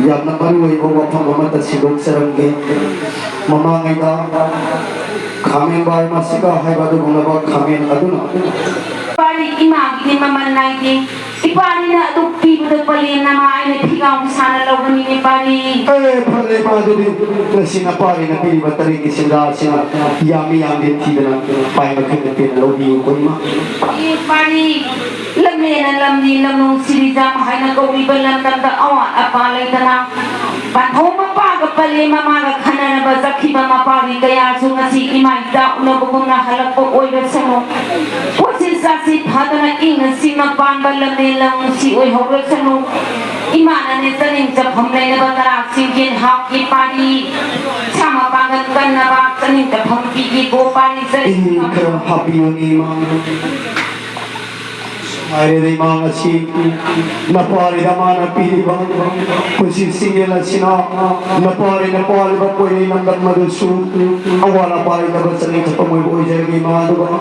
ꯌꯥꯝꯅ ꯃꯔꯨ ꯑꯣꯏꯕ ꯋꯥꯐꯝ ꯑꯃꯠꯇ ꯁꯤꯟꯗꯣꯛꯆꯔꯝꯒꯦ꯫ ꯃꯃꯥꯡꯉꯩꯗ ꯈꯥꯃꯦꯟ ꯕꯥꯏ ꯃꯁꯤꯒ ꯍꯥꯏꯕ ꯑꯗꯨꯒꯨꯝꯂꯕ ꯈꯥꯃꯦꯟ ꯑꯗꯨꯅ꯫ ꯄꯥꯔꯤ, ꯏꯃꯥꯒꯤꯗꯤ ꯃꯃꯜ ꯅꯥꯏꯗꯦ꯫ ꯏꯄꯥꯔꯤꯅ ꯑꯗꯨꯛ ꯄꯤꯕꯗ ꯄꯂꯦꯝꯅ ꯃꯥ ꯑꯩꯅ ꯐꯤꯒꯥꯎ ꯁꯥꯅ ꯂꯧꯕꯅꯤꯅꯦ ꯄꯥꯔꯤ꯫ ꯑꯦ, ꯐꯔꯦ ꯏꯃꯥ, ꯑꯗꯨꯗꯤ ꯉꯁꯤ ꯅꯄꯥꯔꯤꯅ ꯄꯤꯔꯤꯕ ꯇꯔꯦꯠꯀꯤ ꯁꯦꯟꯖꯥ ꯑꯁꯤꯅ ꯌꯥꯝꯃꯤ ꯌꯥꯝꯗꯦ ꯊꯤꯗꯅ ꯄꯥꯏ ꯃꯈꯩꯅ ꯄꯦꯟꯅ ꯂꯧꯕꯤꯌꯨꯀꯣ ꯏꯃꯥ꯫ ꯑꯦ ꯄꯥꯔꯤ, ꯂꯝꯍꯦꯟꯅ ꯂꯝꯗꯤ ꯂꯝꯂꯣꯡ ꯁꯤꯔꯤꯖꯥꯝ ꯍꯥꯏꯅ ꯀꯧꯔꯤꯕ ꯂꯝꯗꯝꯗ ꯑꯋꯥꯠ ꯑꯄꯥ ꯂꯩꯇꯅ ꯄꯥꯟꯊꯧ ꯃꯄꯥꯒ ꯄꯂꯦꯝ ꯃꯃꯥꯒ ꯈꯟꯅꯅꯕ ꯆꯠꯈꯤꯕ ꯃꯄꯥꯔꯤ ꯀꯌꯥꯁꯨ ꯉꯁꯤ ꯏꯃꯥ ꯏꯆꯥ ꯎꯅꯕꯒꯨꯝꯅ ꯍꯜꯂꯛꯄ ꯑꯣꯏꯔꯁꯅꯨ꯫ ꯄꯨꯟꯁꯤ ꯆꯥꯁꯤ ꯐꯗꯅ ꯏꯪꯅ ꯆꯤꯛꯅ ꯄꯥꯟꯕ ꯂꯝꯗꯦꯟ ꯂꯝꯁꯤ ꯑꯣꯏꯍꯧꯔꯁꯅꯨ꯫ ꯏꯃꯥꯅꯅꯦ ꯆꯥꯅꯤꯡ ꯆꯐꯝ ꯂꯩꯅꯕ ꯅꯔꯥꯁꯤꯡ ꯌꯦꯟ ꯍꯥꯞꯀꯤ ꯄꯥꯔꯤ꯫ ꯁꯥ ꯃꯄꯥꯡꯒꯜ ꯀꯟꯅꯕ ꯆꯥꯅꯤꯡ ꯆꯐꯝ ꯄꯤꯒꯤ ꯒꯣ ꯄꯥꯔꯤ ꯆꯥꯅꯤꯡ ꯏ ꯆꯐꯝ ꯈꯔ ꯍꯥꯞꯄꯤꯌꯨꯅꯦ ꯏꯃꯥ꯫ ꯍꯥꯏꯔꯤꯕ ꯏꯃꯥ ꯑꯁꯤ ꯅꯄꯥꯔꯤꯗ ꯃꯥꯅ ꯄꯤꯔꯤꯕ ꯄꯨꯟꯁꯤ ꯁꯤꯡꯂꯦꯟ ꯑꯁꯤꯅ ꯅꯄꯥꯔꯤꯅ ꯄꯥꯜꯂꯤꯕ ꯄꯣꯏꯔꯩ ꯂꯝꯗꯝ ꯑꯗꯨꯁꯨ ꯑꯋꯥꯠ ꯑꯄꯥ ꯂꯩꯇꯕ ꯆꯅꯤꯡ ꯊꯛꯄ ꯃꯣꯏꯕꯨ ꯑꯣꯏꯖꯔꯒꯦ ꯏꯃꯥ꯫ ꯑꯗꯨꯒ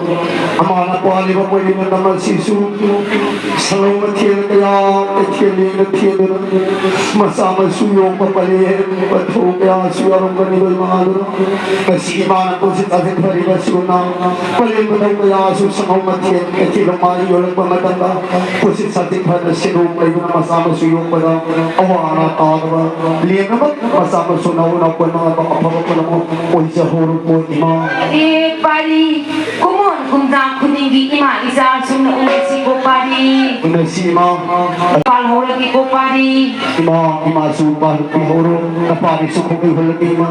ꯑꯃꯥꯅ ꯄꯥꯜꯂꯤꯕ ꯄꯣꯏꯔꯩ ꯂꯝꯗꯝ ꯑꯁꯤꯁꯨ ꯁꯪꯒꯣꯝ ꯃꯊꯦꯜ ꯀꯌꯥ ꯀꯩꯊꯦꯜ ꯌꯦꯡꯗ ꯊꯦꯡꯗꯨꯅ ꯃꯆꯥ ꯃꯁꯨ ꯌꯣꯛꯄ ꯄꯂꯦꯝ ꯄꯟꯊꯧ ꯀꯌꯥꯁꯨ ꯌꯥꯎꯔꯝꯒꯅꯤꯕ ꯏꯃꯥ꯫ ꯑꯗꯨꯅ ꯉꯁꯤ ꯏꯃꯥꯅ ꯄꯨꯟꯁꯤ ꯇꯥꯖꯤꯟ ꯐꯔꯤꯕ ꯑꯁꯤꯒꯨꯝꯅ ꯄꯂꯦꯝ ꯄꯟꯊꯧ ꯀꯌꯥꯁꯨ ꯁꯪꯒꯣꯝ ꯃꯊꯦꯜ ꯀꯩꯊꯦꯜ ꯃꯥ ꯌꯣꯜꯂꯛꯄ ꯃꯇꯝꯗ ꯄꯨꯟꯁꯤ ꯁꯥꯟꯇꯤ ꯐꯅ ꯁꯦꯟꯗꯣꯡ ꯂꯩꯕꯅ ꯃꯆꯥ ꯃꯁꯨ ꯌꯣꯛꯄꯗ ꯑꯋꯥ ꯑꯅꯥ ꯇꯥꯗꯕ ꯂꯦꯝꯅꯃꯛ ꯃꯆꯥ ꯃꯁꯨ ꯅꯧꯅ ꯄꯨꯟꯅꯃꯛ ꯑꯐꯕ ꯄꯨꯝꯅꯃꯛ ꯑꯣꯏꯖꯍꯧꯔꯣꯀꯣ ꯏꯃꯥ꯫ ꯑꯦ ꯄꯥꯔꯤ, ꯀꯨꯝꯑꯣꯟ ꯀꯨꯝꯖꯥ ꯈꯨꯗꯤꯡꯒꯤ ꯏꯃꯥ ꯏꯆꯥ ꯁꯨꯝꯅ ꯎꯅꯁꯤꯀꯣ ꯄꯥꯔꯤ꯫ ꯎꯅꯁꯤ ꯏꯃꯥ꯫ ꯄꯥꯜꯍꯧꯔꯒꯦꯀꯣ ꯄꯥꯔꯤ꯫ ꯏꯃꯥ, ꯏꯃꯥꯁꯨ ꯄꯥꯜꯍꯧꯔꯣ, ꯅꯄꯥꯔꯤꯁꯨ ꯈꯨꯕꯤ ꯍꯨꯜꯂꯒꯦ ꯏꯃꯥ꯫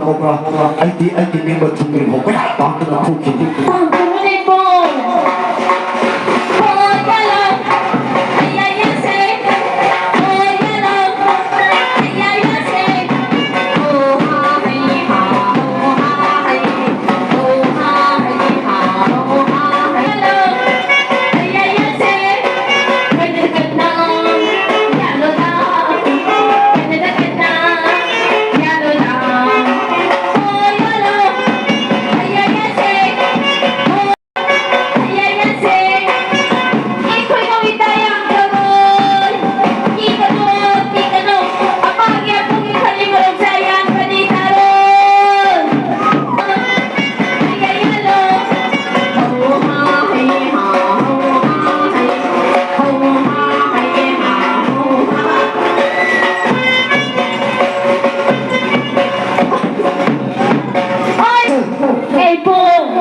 ꯍꯧꯕ꯭ꯔꯥ? ꯑꯩꯗꯤ ꯑꯩꯒꯤ ꯅꯤꯡꯕ ꯊꯨꯡꯗ꯭ꯔꯤ ꯐꯥꯎ ꯀꯌꯥ ꯇꯥꯡꯗꯅ ꯈꯨꯈꯤꯅꯤ꯫ ꯇꯥꯡꯗꯅ ꯂꯩꯕꯣ꯫ ꯍꯣꯏ, ꯌꯥꯂꯣ꯫ ꯑꯩ, ꯑꯩ, ꯑꯩꯁꯦ꯫ ꯍꯣꯏ, ꯌꯥꯂꯣ꯫ ꯑꯩ, ꯑꯩ, ꯑꯩꯁꯦ꯫ ꯍꯣ, ꯍꯥ, ꯍꯩ, ꯍꯥ, ꯍꯣ, ꯍꯥ, ꯍꯩ꯫ ꯍꯣ, ꯍꯥ, ꯍꯩ, ꯍꯥ, ꯍꯣ, ꯍꯥ, ꯍꯩ꯫ ꯌꯥꯂꯣ꯫ ꯑꯩ, ꯑꯩ, ꯑꯩꯁꯦ꯫ ꯀꯟꯅ, ꯀꯟꯅ, ꯌꯥꯂꯣ, ꯂꯥꯎ꯫ ꯀꯟꯅ, ꯀꯟꯅ, ꯌꯥꯂꯣ, ꯂꯥꯎ꯫ ꯍꯣꯏ, ꯌꯥꯂꯣ꯫ ꯑꯩ, ꯑꯩ, ꯑꯩꯁꯦ꯫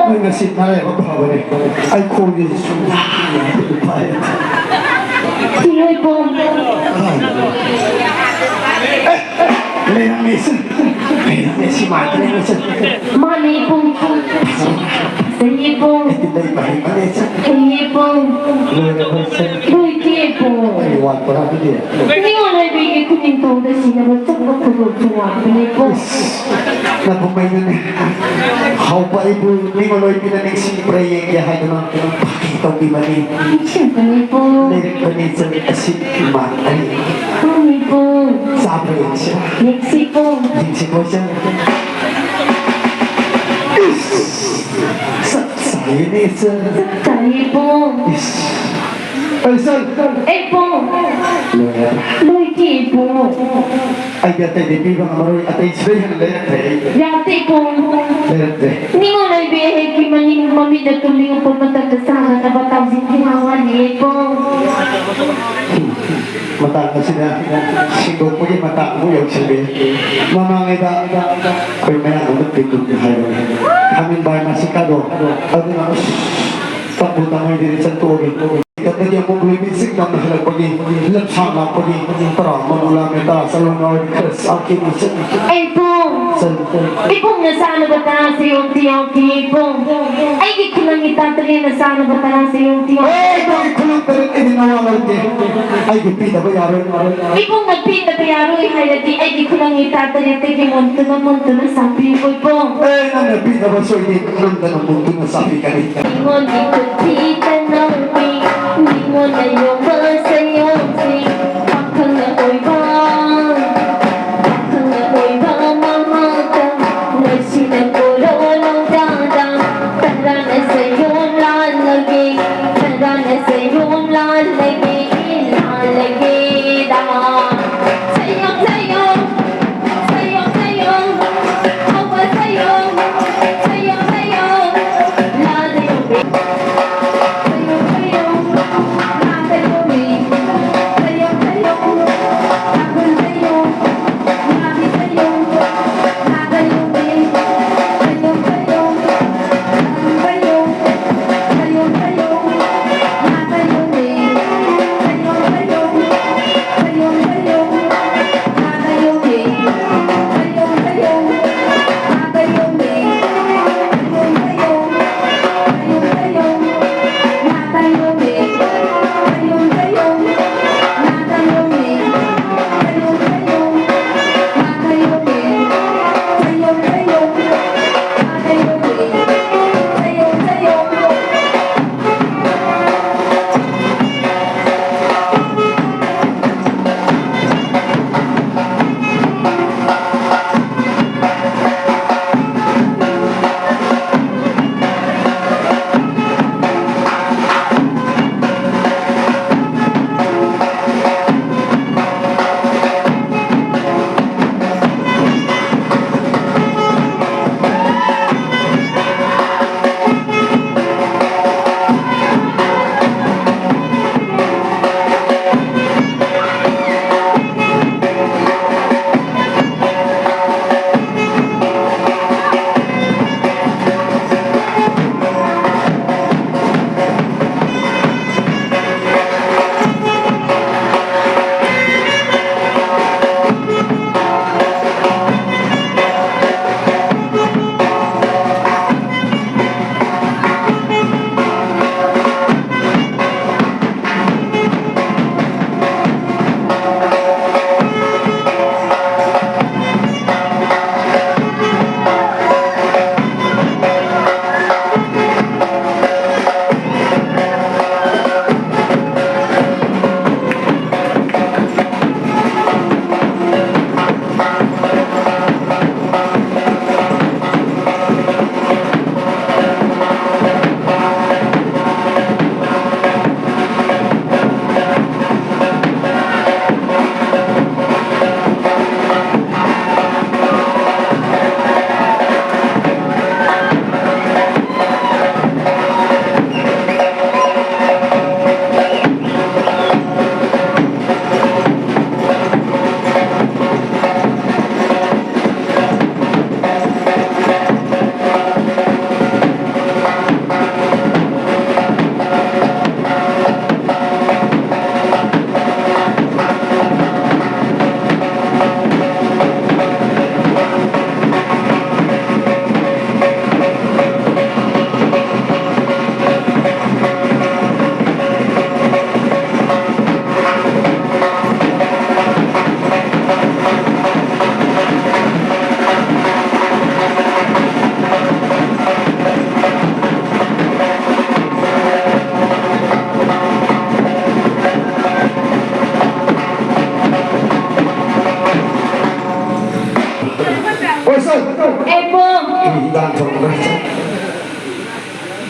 ꯅꯣꯏ ꯉꯁꯤ ꯅꯔꯥꯏꯕꯛ ꯐꯕꯅꯦ꯫ ꯑꯩ ꯈꯣꯡꯁꯦ ꯁꯨꯝ ꯅꯥꯏ꯫ ꯁꯤ ꯂꯣꯏꯕꯣ꯫ ꯂꯩꯔꯝꯃꯦ ꯁꯤ꯫ ꯂꯩꯔꯝꯃꯦ ꯁꯤ ꯃꯥꯏꯗ ꯂꯩꯔꯝꯃꯦ ꯁꯤ꯫ ꯃꯥꯅꯦ ꯏꯕꯨꯡ꯫ ꯐꯖꯩꯌꯦ ꯏꯕꯨꯡ꯫ ꯑꯩꯗꯤ ꯂꯩꯕ ꯍꯩꯕꯅꯦ ꯁꯤ꯫ ꯍꯩꯌꯦ ꯏꯕꯨꯡ꯫ ꯂꯣꯏꯔꯕ ꯁꯤ꯫ ꯂꯣꯏꯗꯦ ꯏꯕꯨꯡ꯫ ꯀꯔꯤ ꯋꯥꯠꯄ꯭ꯔꯥ ꯑꯗꯨꯗꯤ? ꯅꯤꯉꯣꯜ ꯑꯣꯏꯕꯤꯒꯤ ꯈꯨꯅꯤꯡꯊꯧꯗ ꯁꯤꯅꯕ ꯆꯠꯄ ꯈꯨꯗꯣꯜꯁꯨ ꯋꯥꯠꯄꯅꯦ ꯏꯕꯨꯡ꯫ ꯅꯕꯨꯛꯃꯩꯗꯨꯅꯦ꯫ ꯍꯧꯕ ꯑꯩꯕꯨ ꯅꯤꯡꯉꯣꯜ ꯑꯣꯏꯕꯤꯅ ꯅꯤꯡꯁꯤꯡꯕ꯭ꯔꯥ ꯌꯦꯡꯒꯦ ꯍꯥꯏꯗꯨꯅ ꯐꯥꯒꯤ ꯇꯧꯕꯤꯕꯅꯤ꯫ ꯅꯤꯡꯁꯤꯡꯕꯅꯤꯀꯣ꯫ ꯂꯩꯔꯛꯄꯅꯤ ꯆꯠ ꯑꯁꯤ ꯏꯃꯥꯟ ꯑꯩ꯫ ꯃꯥꯅꯤꯀꯣ꯫ ꯆꯥꯕ꯭ꯔꯥ ꯌꯦꯡꯁꯤꯔꯥ? ꯌꯦꯡꯁꯤꯀꯣ꯫ ꯌꯦꯡꯁꯤꯀꯣ ꯆꯠ꯫ ꯏꯁ! ꯆꯞ ꯆꯥꯏꯅꯦ ꯆꯠ꯫ ꯆꯞ ꯆꯥꯏꯌꯦꯀꯣ꯫ ꯏꯁ! ꯑꯩ ꯆꯠ꯫ ꯑꯩ ꯄꯣ꯫ ꯂꯣꯏꯔꯦ꯫ ꯂꯣꯏꯗꯦ ꯄꯣ꯫ ꯑꯩꯗꯤ ꯑꯇꯩꯗꯤ ꯄꯤꯕ ꯉꯝꯃꯔꯣꯏ, ꯑꯇꯩ ꯁꯤꯗꯩ ꯍꯦꯟꯅ ꯂꯩꯔꯛꯇ꯭ꯔꯦ ꯑꯩ꯫ ꯌꯥꯗꯦꯀꯣ꯫ ꯂꯩꯔꯛꯇ꯭ꯔꯦ꯫ ꯅꯤꯉꯣꯜ ꯑꯣꯏꯕꯤ ꯑꯩꯒꯤ ꯃꯅꯤꯡ ꯃꯃꯤꯠꯅ ꯇꯨꯝꯅꯤꯡꯉꯛꯄ ꯃꯇꯝꯗ ꯆꯥꯅꯅꯕ ꯇꯧꯁꯤꯟꯈꯤ ꯍꯥꯏꯋꯥꯅꯤꯀꯣ꯫ ꯃꯇꯥꯡ ꯑꯁꯤꯗ ꯁꯦꯡꯗꯣꯛꯄꯒꯤ ꯃꯇꯥꯡ ꯑꯃꯨꯛ ꯌꯧꯁꯤꯜꯂꯤ꯫ ꯃꯃꯥꯡꯉꯩꯗ ꯑꯩꯈꯣꯏ ꯃꯌꯥꯝ ꯑꯃ ꯄꯤꯛꯅꯤꯛ ꯍꯥꯏꯕꯅꯤ꯫ ꯈꯥꯃꯦꯟ ꯕꯥꯏ ꯃꯁꯤꯀꯥꯗꯣ ꯑꯗꯨꯅ ꯑꯁ ꯇꯝꯕꯨ ꯇꯝꯍꯩꯗꯦꯅ ꯆꯠꯊꯣꯛꯑꯒꯦ꯫ ꯑꯗꯒꯤ ꯑꯃꯨꯛ ꯂꯣꯏꯕꯤꯁꯤꯡ ꯇꯝꯅ ꯍꯜꯂꯛꯄꯒꯤ ꯂꯝꯁꯥꯡ ꯂꯥꯛꯄꯒꯤ ꯇꯔꯥ ꯑꯃ ꯃꯨꯂꯥ ꯃꯦꯇꯥ ꯆꯠꯂꯣ ꯉꯥꯎꯔꯤ ꯈꯔ ꯆꯥꯛꯈꯤꯅꯤ ꯆꯠꯅꯤ꯫ ꯑꯩ ꯄꯨꯡ, ꯆꯠꯅꯤ꯫ ꯏꯕꯨꯡꯅ ꯆꯥꯅꯕ ꯇꯔꯥꯁꯦ ꯌꯣꯝꯇꯤ ꯌꯥꯎꯈꯤ ꯏꯕꯨꯡ꯫ ꯑꯩꯒꯤ ꯈꯨꯂꯪꯒꯤ ꯇꯥꯇꯔꯦꯅ ꯆꯥꯅꯕ ꯇꯔꯥꯁꯦ ꯌꯣꯝꯇꯤ ꯌꯥꯎꯈꯤ꯫ ꯑꯦ, ꯅꯪꯒꯤ ꯈꯨꯂꯪ ꯇꯔꯦꯠ ꯑꯩꯗꯤ ꯅꯋꯥ ꯂꯧꯗꯦ꯫ ꯑꯩꯒꯤ ꯄꯤꯗꯕ ꯌꯥꯔꯣꯏ꯫ ꯏꯕꯨꯡꯅ ꯄꯤꯗꯕ ꯌꯥꯔꯣꯏ ꯍꯥꯏꯔꯗꯤ ꯑꯩꯒꯤ ꯈꯨꯂꯪꯒꯤ ꯇꯥꯇꯔꯦꯠꯇꯒꯤ ꯃꯨꯟꯇꯨꯅ ꯃꯨꯟꯇꯨꯅ ꯆꯥꯕꯤꯌꯨ ꯏꯕꯨꯡ꯫ ꯑꯦ, ꯅꯪꯅ ꯄꯤꯗꯕ ꯁꯣꯏꯗꯦ, ꯅꯝꯗꯅ ꯃꯨꯟꯇꯨꯅ ꯆꯥꯕꯤꯒꯅꯤ꯫ ꯃꯤꯉꯣꯟꯒꯤ ꯈꯨꯠ ꯊꯤꯗꯅꯧꯃꯤ, ꯃꯤꯉꯣꯟꯅ ꯌꯣꯟꯕ ꯁꯌꯣꯝꯁꯤ, ꯄꯥꯈꯪꯅ ꯑꯣꯏꯕ, ꯄꯥꯈꯪꯅ ꯑꯣꯏꯕ ꯃꯍꯥꯛꯇ ꯂꯩꯁꯤꯅ ꯀꯣꯔꯣꯅꯧꯗꯥꯗ, ꯇꯔꯥꯅ ꯁꯌꯣꯝ ꯂꯥꯜꯂꯒꯦ, ꯇꯔꯥꯅ ꯁꯌꯣꯝ ꯂꯥꯜꯂꯒꯦ, ꯂꯥꯜꯂꯒꯦꯗ꯫ ꯁꯌꯣꯝ, ꯁꯌꯣꯝ, ꯁꯌꯣꯝ, ꯁꯌꯣꯝ, ꯍꯧꯕ ꯁꯌꯣꯝ, ꯁꯌꯣꯝ, ꯁꯌꯣꯝ, ꯂꯥꯜꯂꯦ ꯌꯣꯝꯕꯤ꯫ ꯁꯌꯣꯝ, ꯁꯌꯣꯝ, ꯂꯥꯜꯂꯦ ꯌꯣꯝꯕꯤ꯫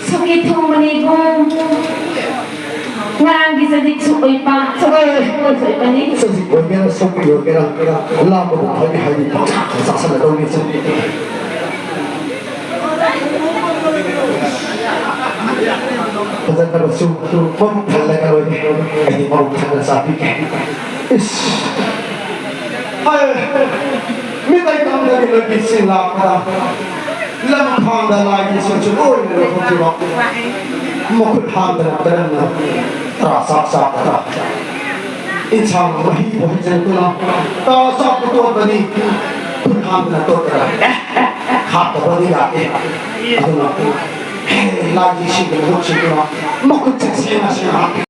ꯁꯣꯛꯀꯤ ꯊꯣꯡꯕꯅꯦ ꯏꯕꯨꯡ꯫ ꯉꯔꯥꯡꯒꯤ ꯆꯖꯤꯛꯁꯨ ꯑꯣꯏꯕ, ꯁꯣꯛꯀꯤ ꯑꯣꯏꯕꯅꯤ꯫ ꯆꯖꯤꯛ ꯑꯣꯏꯒꯦꯔꯥ, ꯁꯧꯒ꯭ꯔꯤ ꯑꯣꯏꯒꯦꯔꯥ, ꯂꯥꯝꯕꯕꯨ ꯐꯅꯤ ꯍꯥꯏꯗꯤ ꯄꯪꯆꯥ ꯆꯥꯁꯜꯂꯗꯧꯅꯤ ꯆꯖꯤꯛ꯫ ꯐꯖꯅꯕꯁꯨ ꯃꯕꯨꯛ ꯊꯜꯂꯒ ꯂꯣꯏꯔꯦ꯫ ꯑꯩꯗꯤ ꯃꯕꯨꯛ ꯊꯟꯅ ꯆꯥꯕꯤꯒꯦ꯫ ꯏꯁ! ꯍꯥꯏ! ꯃꯤꯇꯩ ꯀꯝꯗꯒꯤ ꯂꯝꯕꯤꯁꯤꯡ ꯂꯥꯛꯄꯗ ꯂꯝꯈꯥꯡꯗ ꯂꯥꯏꯒꯤ ꯁꯤꯡꯁꯨ ꯂꯣꯏꯅ ꯂꯧꯊꯣꯛꯈꯤꯕ꯫ ꯃꯈꯨꯠ ꯍꯥꯝꯗꯅ ꯀꯔꯝꯅ ꯇꯔꯥ ꯆꯥꯛ ꯆꯥꯒꯗ꯭ꯔꯥ? ꯏꯟꯁꯥꯡ ꯃꯍꯤꯕꯨ ꯍꯩꯖꯤꯟꯗꯨꯅ ꯇꯔꯥ ꯆꯥꯛꯄꯨ ꯇꯣꯠꯄꯅꯤ꯫ ꯈꯨꯠ ꯍꯥꯝꯗꯅ ꯇꯣꯠꯇ꯭ꯔꯥ? ꯑꯦ, ꯍꯥꯞꯇꯕꯗꯤ ꯌꯥꯗꯦ꯫ ꯑꯗꯨꯅ ꯍꯦ, ꯂꯥꯏꯒꯤ ꯏꯁꯤꯡꯒꯤ ꯃꯍꯨꯠ ꯁꯤꯟꯗꯨꯅ ꯃꯈꯨꯠ ꯆꯦꯛꯁꯤꯟꯅ ꯁꯦꯡꯅ ꯍꯥꯞꯄꯤꯒꯦ꯫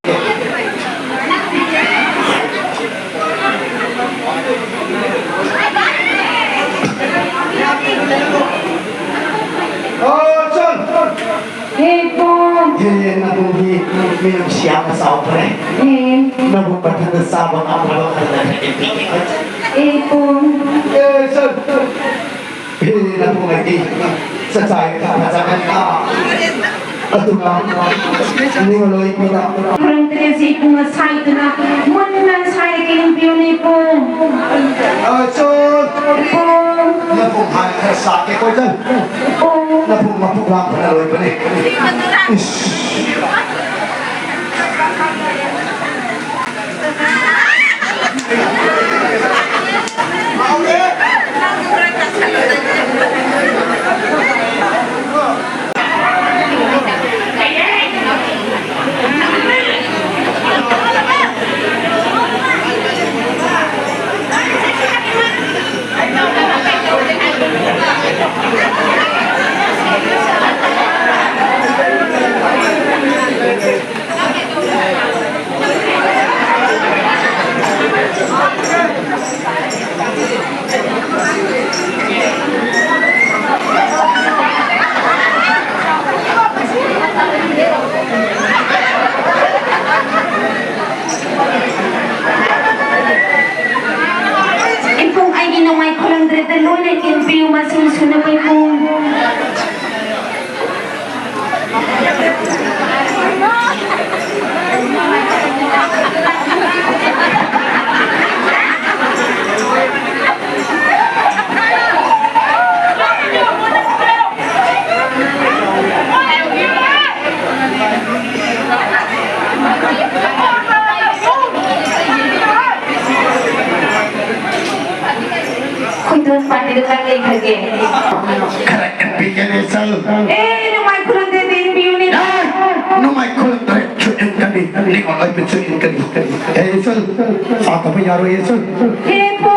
ꯑꯣ, ꯆꯟ! ꯍꯦ, ꯄꯨꯡ! ꯍꯦ, ꯅꯕꯨꯡꯒꯤ ꯃꯤꯅꯨꯡꯁꯤ ꯌꯥꯝꯅ ꯆꯥꯎꯈ꯭ꯔꯦ꯫ ꯍꯦ꯫ ꯅꯕꯨꯡ ꯃꯊꯟꯇ ꯆꯥꯕ ꯉꯝꯗ꯭ꯔꯕ ꯃꯇꯝꯗ ꯈꯔ ꯄꯤꯒꯦ꯫ ꯍꯦ, ꯄꯨꯡ! ꯑꯦ, ꯆꯟ! ꯍꯦ, ꯅꯕꯨꯡ ꯑꯩꯗꯤ ꯆꯥꯛꯆꯥ ꯌꯨꯊꯛ ꯐꯖꯕꯅꯤꯅ꯫ ꯑꯗꯨꯒ ꯅꯤꯡꯉꯣꯜ ꯑꯣꯏꯕꯤꯅ ꯈꯨꯔꯨꯝꯗ꯭ꯔꯦ ꯁꯤ ꯏꯕꯨꯡ ꯁꯥꯏꯗꯨꯅ ꯃꯨꯟꯅ ꯁꯥꯏꯔꯒꯦ ꯌꯦꯡꯕꯤꯌꯨꯅꯦ ꯏꯕꯨꯡ꯫ ꯑꯆꯣ! ꯏꯕꯨꯡ! ꯅꯕꯨꯡ ꯍꯥꯟꯅ ꯈꯔ ꯁꯥꯠꯀꯦ ꯀꯣꯏꯖꯟ꯫ ꯏꯕꯨꯡ! ꯅꯕꯨꯡ ꯃꯄꯨꯛ ꯂꯥꯝꯕꯅ ꯂꯣꯏꯕꯅꯦ꯫ ꯏꯁ! ꯑꯦ, ꯅꯣꯡꯃꯥꯏ ꯈꯨꯔꯝꯗꯦ, ꯏꯟꯕꯤꯌꯨꯅꯦ꯫ ꯑꯦ, ꯅꯣꯡꯃꯥꯏ ꯈꯨꯔꯝꯗ꯭ꯔꯦ, ꯁꯨ ꯏꯟꯒꯅꯤ, ꯅꯤꯡꯉꯣꯜ ꯑꯣꯏꯕꯁꯨ ꯏꯟꯒꯅꯤ꯫ ꯑꯦ, ꯏꯆꯜ, ꯆꯥ ꯊꯛꯄ ꯌꯥꯔꯣꯏ, ꯏꯆꯜ꯫ ꯍꯦ, ꯄꯣ꯫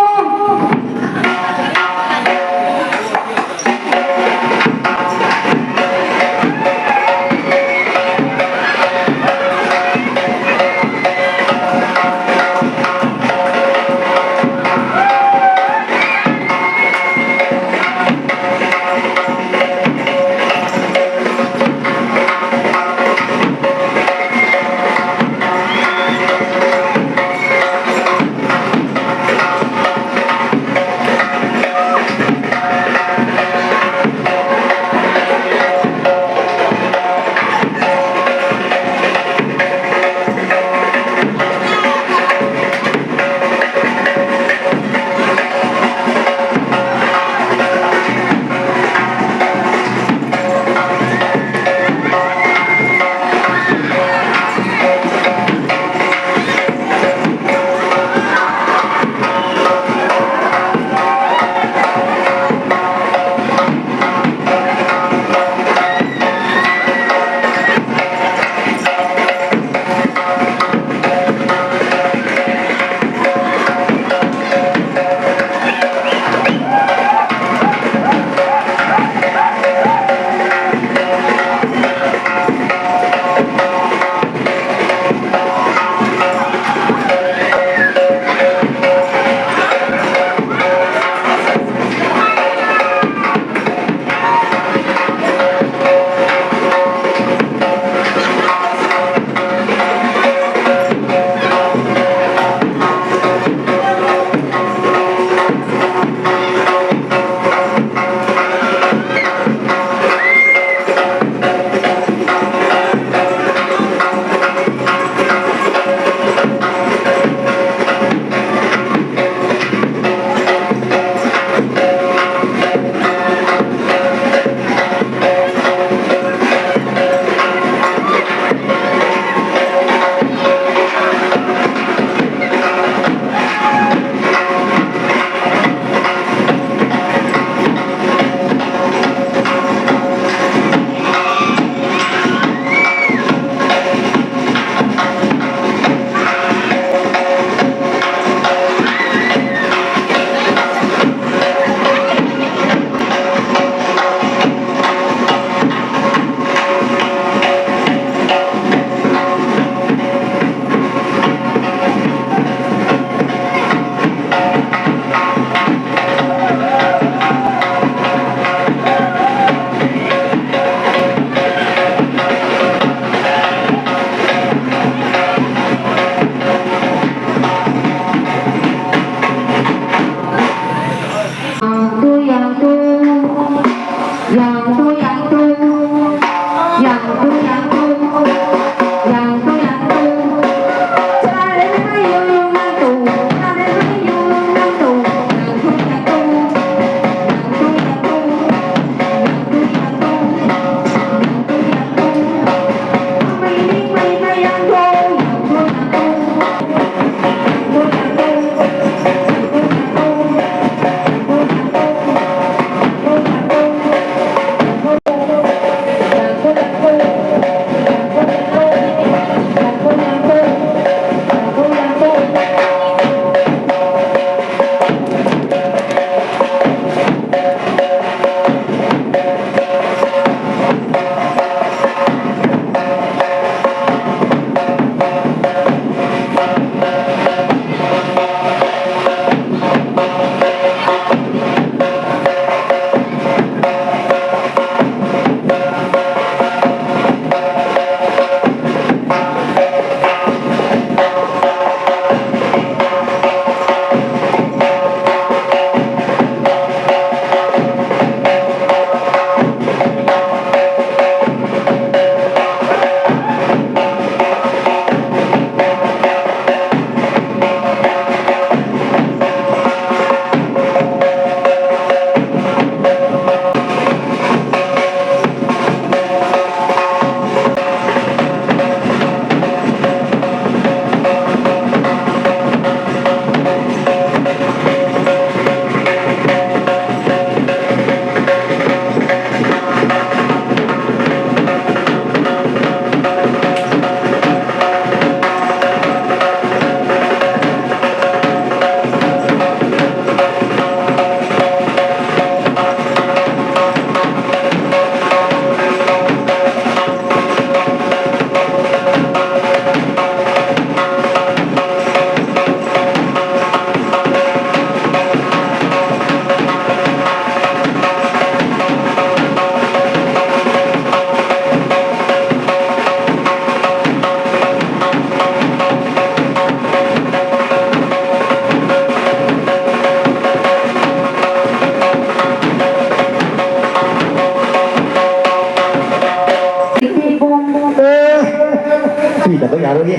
ꯌꯥꯔꯣꯏꯌꯦ꯫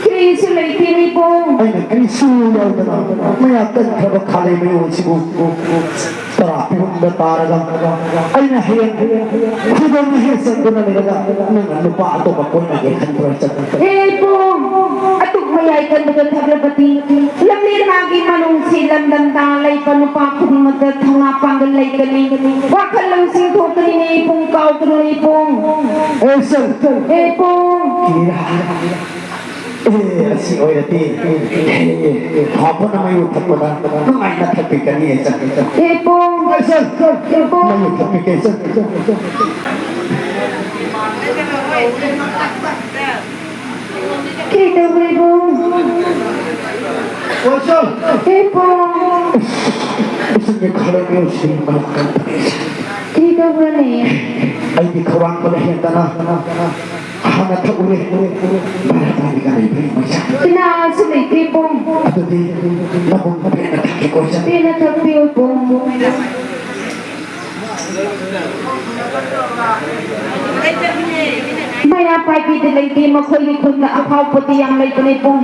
ꯀꯔꯤꯁꯨ ꯂꯩꯇꯦꯅꯦ ꯏꯕꯨꯡ꯫ ꯑꯩꯅ ꯀꯔꯤꯁꯨ ꯌꯥꯎꯗꯅ ꯃꯌꯥ ꯀꯟꯈ꯭ꯔꯕ ꯈꯥꯂꯩ ꯃꯌꯣꯟꯁꯤꯕꯨ ꯇꯔꯥ ꯄꯤꯔꯝꯕ ꯇꯥꯔꯒ ꯑꯩꯅ ꯍꯌꯦꯡ ꯈꯨꯗꯝ ꯍꯦꯛ ꯆꯟꯗꯨꯅ ꯂꯩꯔꯒ ꯅꯪꯅ ꯅꯨꯄꯥ ꯑꯇꯣꯞꯄ ꯀꯣꯏꯅꯒꯦ ꯈꯟꯕ꯭ꯔꯥ ꯆꯠ-? ꯍꯦ ꯏꯕꯨꯡ, ꯑꯗꯨꯛ ꯃꯌꯥꯏ ꯀꯟꯕꯗ ꯊꯛꯂꯕꯗꯤ ꯂꯝꯂꯦꯟ ꯃꯥꯒꯤ ꯃꯅꯨꯡꯁꯤ ꯂꯝꯗꯝꯗ ꯂꯩꯕ ꯅꯨꯄꯥ ꯈꯨꯗꯤꯡꯃꯛꯇ ꯊꯧꯅꯥ ꯄꯥꯡꯒꯜ ꯂꯩꯒꯅꯤ, ꯋꯥꯈꯜ ꯂꯧꯁꯤꯡ ꯊꯣꯛꯀꯅꯤꯅꯦ ꯏꯕꯨꯡ, ꯀꯥꯎꯒꯅꯨ ꯏꯕꯨꯡ꯫ ꯑꯦ ꯁꯟ꯫ ꯍꯦ ꯏꯕꯨꯡ꯫ ꯏꯔꯥ꯫ ꯑꯦ, ꯑꯁꯤ ꯑꯣꯏꯔꯗꯤ, ꯑꯦ, ꯍꯥꯎꯕꯅ ꯃꯩ ꯊꯛꯄꯗ ꯅꯨꯡꯉꯥꯏꯅ ꯊꯛꯄꯤꯒꯅꯤ, ꯆꯠ-, ꯆꯠ-꯫ ꯏꯕꯨꯡ꯫ ꯑꯦ, ꯆꯠ-, ꯆꯠ-, ꯏꯕꯨꯡ꯫ ꯃꯩ ꯊꯛꯄꯤꯒꯦ, ꯆꯠ-, ꯆꯠ-, ꯆꯠ-꯫ ꯀꯩꯗꯧꯔꯦ ꯏꯕꯨꯡ? ꯏꯕꯨꯡ꯫ ꯏꯁꯤꯡꯒꯤ ꯈꯔ ꯁꯤ ꯃꯔꯛ ꯀꯟꯕꯅꯤ꯫ ꯀꯩꯗꯧꯔꯅꯤ? ꯑꯩꯗꯤ ꯈꯧꯔꯥꯡꯕꯅ ꯍꯦꯟꯗꯅ ꯍꯥꯟꯅ ꯊꯛꯎꯔꯦ꯫ ꯚꯔꯥ ꯄꯥꯏꯕꯤꯒ ꯂꯩꯕ꯭ꯔꯥ ꯌꯦꯡꯉꯨꯁꯦ꯫ ꯀꯅꯥꯁꯨ ꯂꯩꯇꯦ ꯏꯕꯨꯡ꯫ ꯑꯗꯨꯗꯤ ꯅꯕꯨꯡ ꯄꯦꯟꯅ ꯊꯛꯀꯦꯀꯣ, ꯏꯆꯟ꯫ ꯄꯦꯟꯅ ꯊꯛꯄꯤꯌꯨ ꯏꯕꯨꯡ꯫ ꯃꯩꯔꯥ ꯄꯥꯏꯕꯤꯗ ꯂꯩꯇꯦ, ꯃꯈꯣꯏꯒꯤ ꯈꯨꯟꯗ ꯑꯐꯥꯎꯕꯗꯤ ꯌꯥꯝ ꯂꯩꯕꯅꯦ ꯏꯕꯨꯡ꯫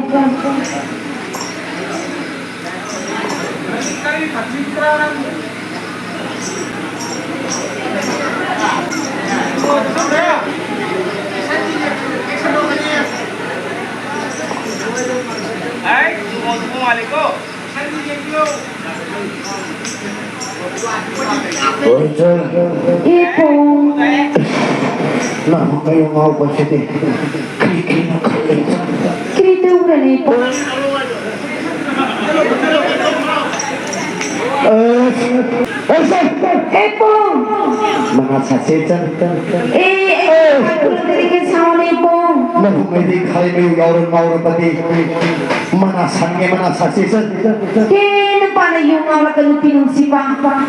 ꯍꯣꯏ, ꯆꯜ꯫ ꯏꯕꯨꯡ꯫ ꯅꯪ ꯀꯩ ꯉꯥꯎꯕꯁꯤꯗꯤ? ꯀꯔꯤ ꯀꯔꯤꯅꯣ ꯈꯜꯂꯤ? ꯀꯔꯤ ꯇꯧꯕ꯭ꯔꯅꯦ ꯏꯕꯨꯡ? ꯑꯁ, ꯑꯁ, ꯑꯁ꯫ ꯏꯕꯨꯡ꯫ ꯃꯅꯥ ꯁꯥꯁꯦ, ꯆꯜ, ꯆꯜ, ꯆꯜ꯫ ꯑꯦ, ꯑꯦ, ꯀꯔꯤ ꯀꯔꯤ ꯁꯥꯎꯅꯤ ꯏꯕꯨꯡ? ꯅꯪ ꯃꯩꯗꯤ ꯈꯥꯏ ꯃꯩ ꯌꯥꯎꯔ ꯉꯥꯎꯔꯕꯗꯤ꯫ ꯃꯅꯥ ꯁꯟꯒꯦ, ꯃꯅꯥ ꯁꯥꯁꯦ, ꯆꯜ, ꯆꯜ, ꯆꯜ꯫ ꯀꯦꯅ ꯅꯨꯄꯥꯅ ꯌꯨ ꯉꯥꯎꯔꯒ ꯅꯨꯄꯤ ꯅꯨꯡꯁꯤꯕ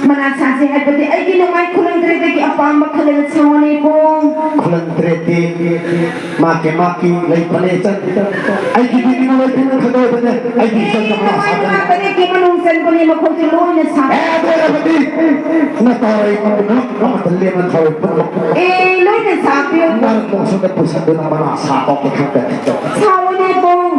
ꯃꯅꯥ ꯁꯥꯁꯦ ꯍꯥꯏꯕꯗꯤ ꯑꯩꯒꯤ ꯅꯨꯡꯉꯥꯏ ꯈꯨꯂꯪ ꯇꯔꯦꯠꯇꯒꯤ ꯑꯄꯥꯝꯕ ꯈꯜꯂꯒ ꯁꯥꯎꯅꯦ ꯏꯕꯨꯡ꯫ ꯈꯨꯂꯪ ꯇꯔꯦꯠꯇꯤ ꯃꯥꯀꯤ ꯃꯥꯀꯤ ꯂꯩ ꯐꯅꯦꯛ ꯆꯟ꯫ ꯑꯩꯒꯤꯗꯤ ꯃꯤꯅ ꯂꯣꯏ ꯄꯤꯅ ꯈꯟꯗꯣꯛꯄꯅꯦ꯫ ꯑꯩꯒꯤ ꯏꯆꯟ ꯀꯃꯥ ꯁꯥꯒꯅꯤ꯫ ꯇꯔꯦꯠꯀꯤ ꯃꯅꯨꯡ ꯆꯟꯕꯅꯦ ꯃꯈꯣꯏꯁꯨ ꯂꯣꯏꯅ ꯁꯥ꯫ ꯑꯦ, ꯑꯗꯨ ꯑꯣꯏꯔꯕꯗꯤ ꯅꯇꯥꯎ ꯑꯩ ꯑꯃꯠꯇ ꯂꯦꯝꯅ ꯊꯥꯔꯣꯏ ꯄꯨꯝꯅꯃꯛ꯫ ꯑꯦ, ꯂꯣꯏꯅ ꯁꯥꯕꯤꯌꯨ꯫ ꯃꯔꯛ ꯃꯣꯡꯁꯣꯟꯗ ꯄꯨꯁꯟꯗꯨꯅ ꯃꯅꯥ ꯁꯥ ꯇꯧꯒꯦ ꯈꯟꯕ꯫ ꯁꯥꯎꯅꯦ ꯏꯕꯨꯡ꯫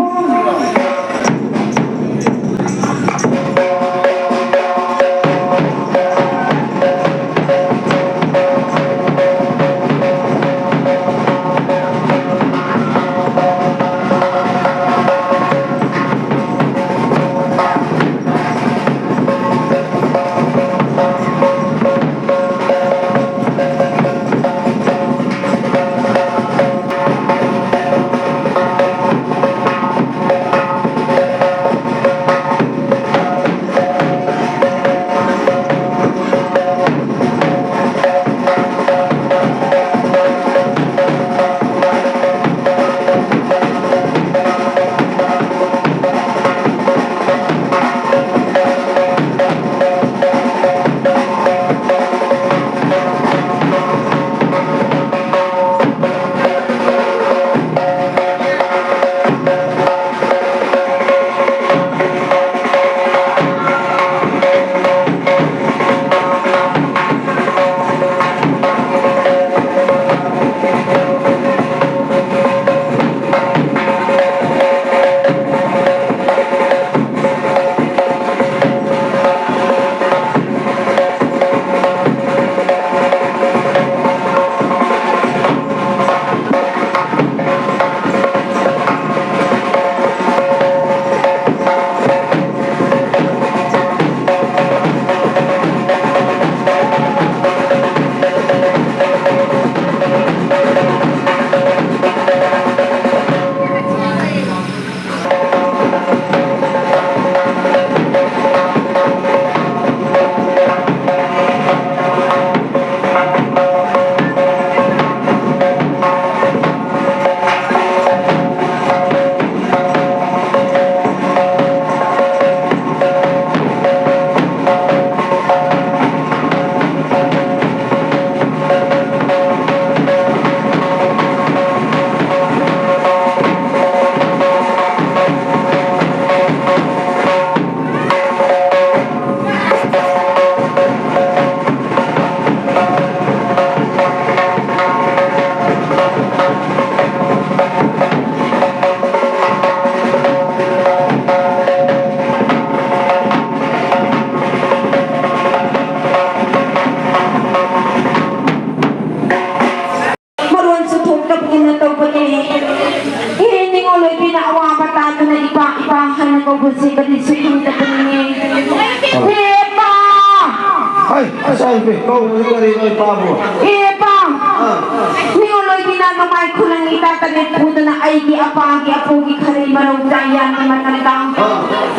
ꯏꯇꯥ ꯇꯔꯦꯠ ꯄꯨꯗꯨꯅ ꯑꯩꯒꯤ ꯑꯄꯥꯒꯤ ꯑꯄꯨꯒꯤ ꯈꯔꯤ ꯃꯔꯧ ꯆꯥꯏ ꯌꯥꯟꯕ ꯃꯇꯝꯗ, ꯑꯥ꯫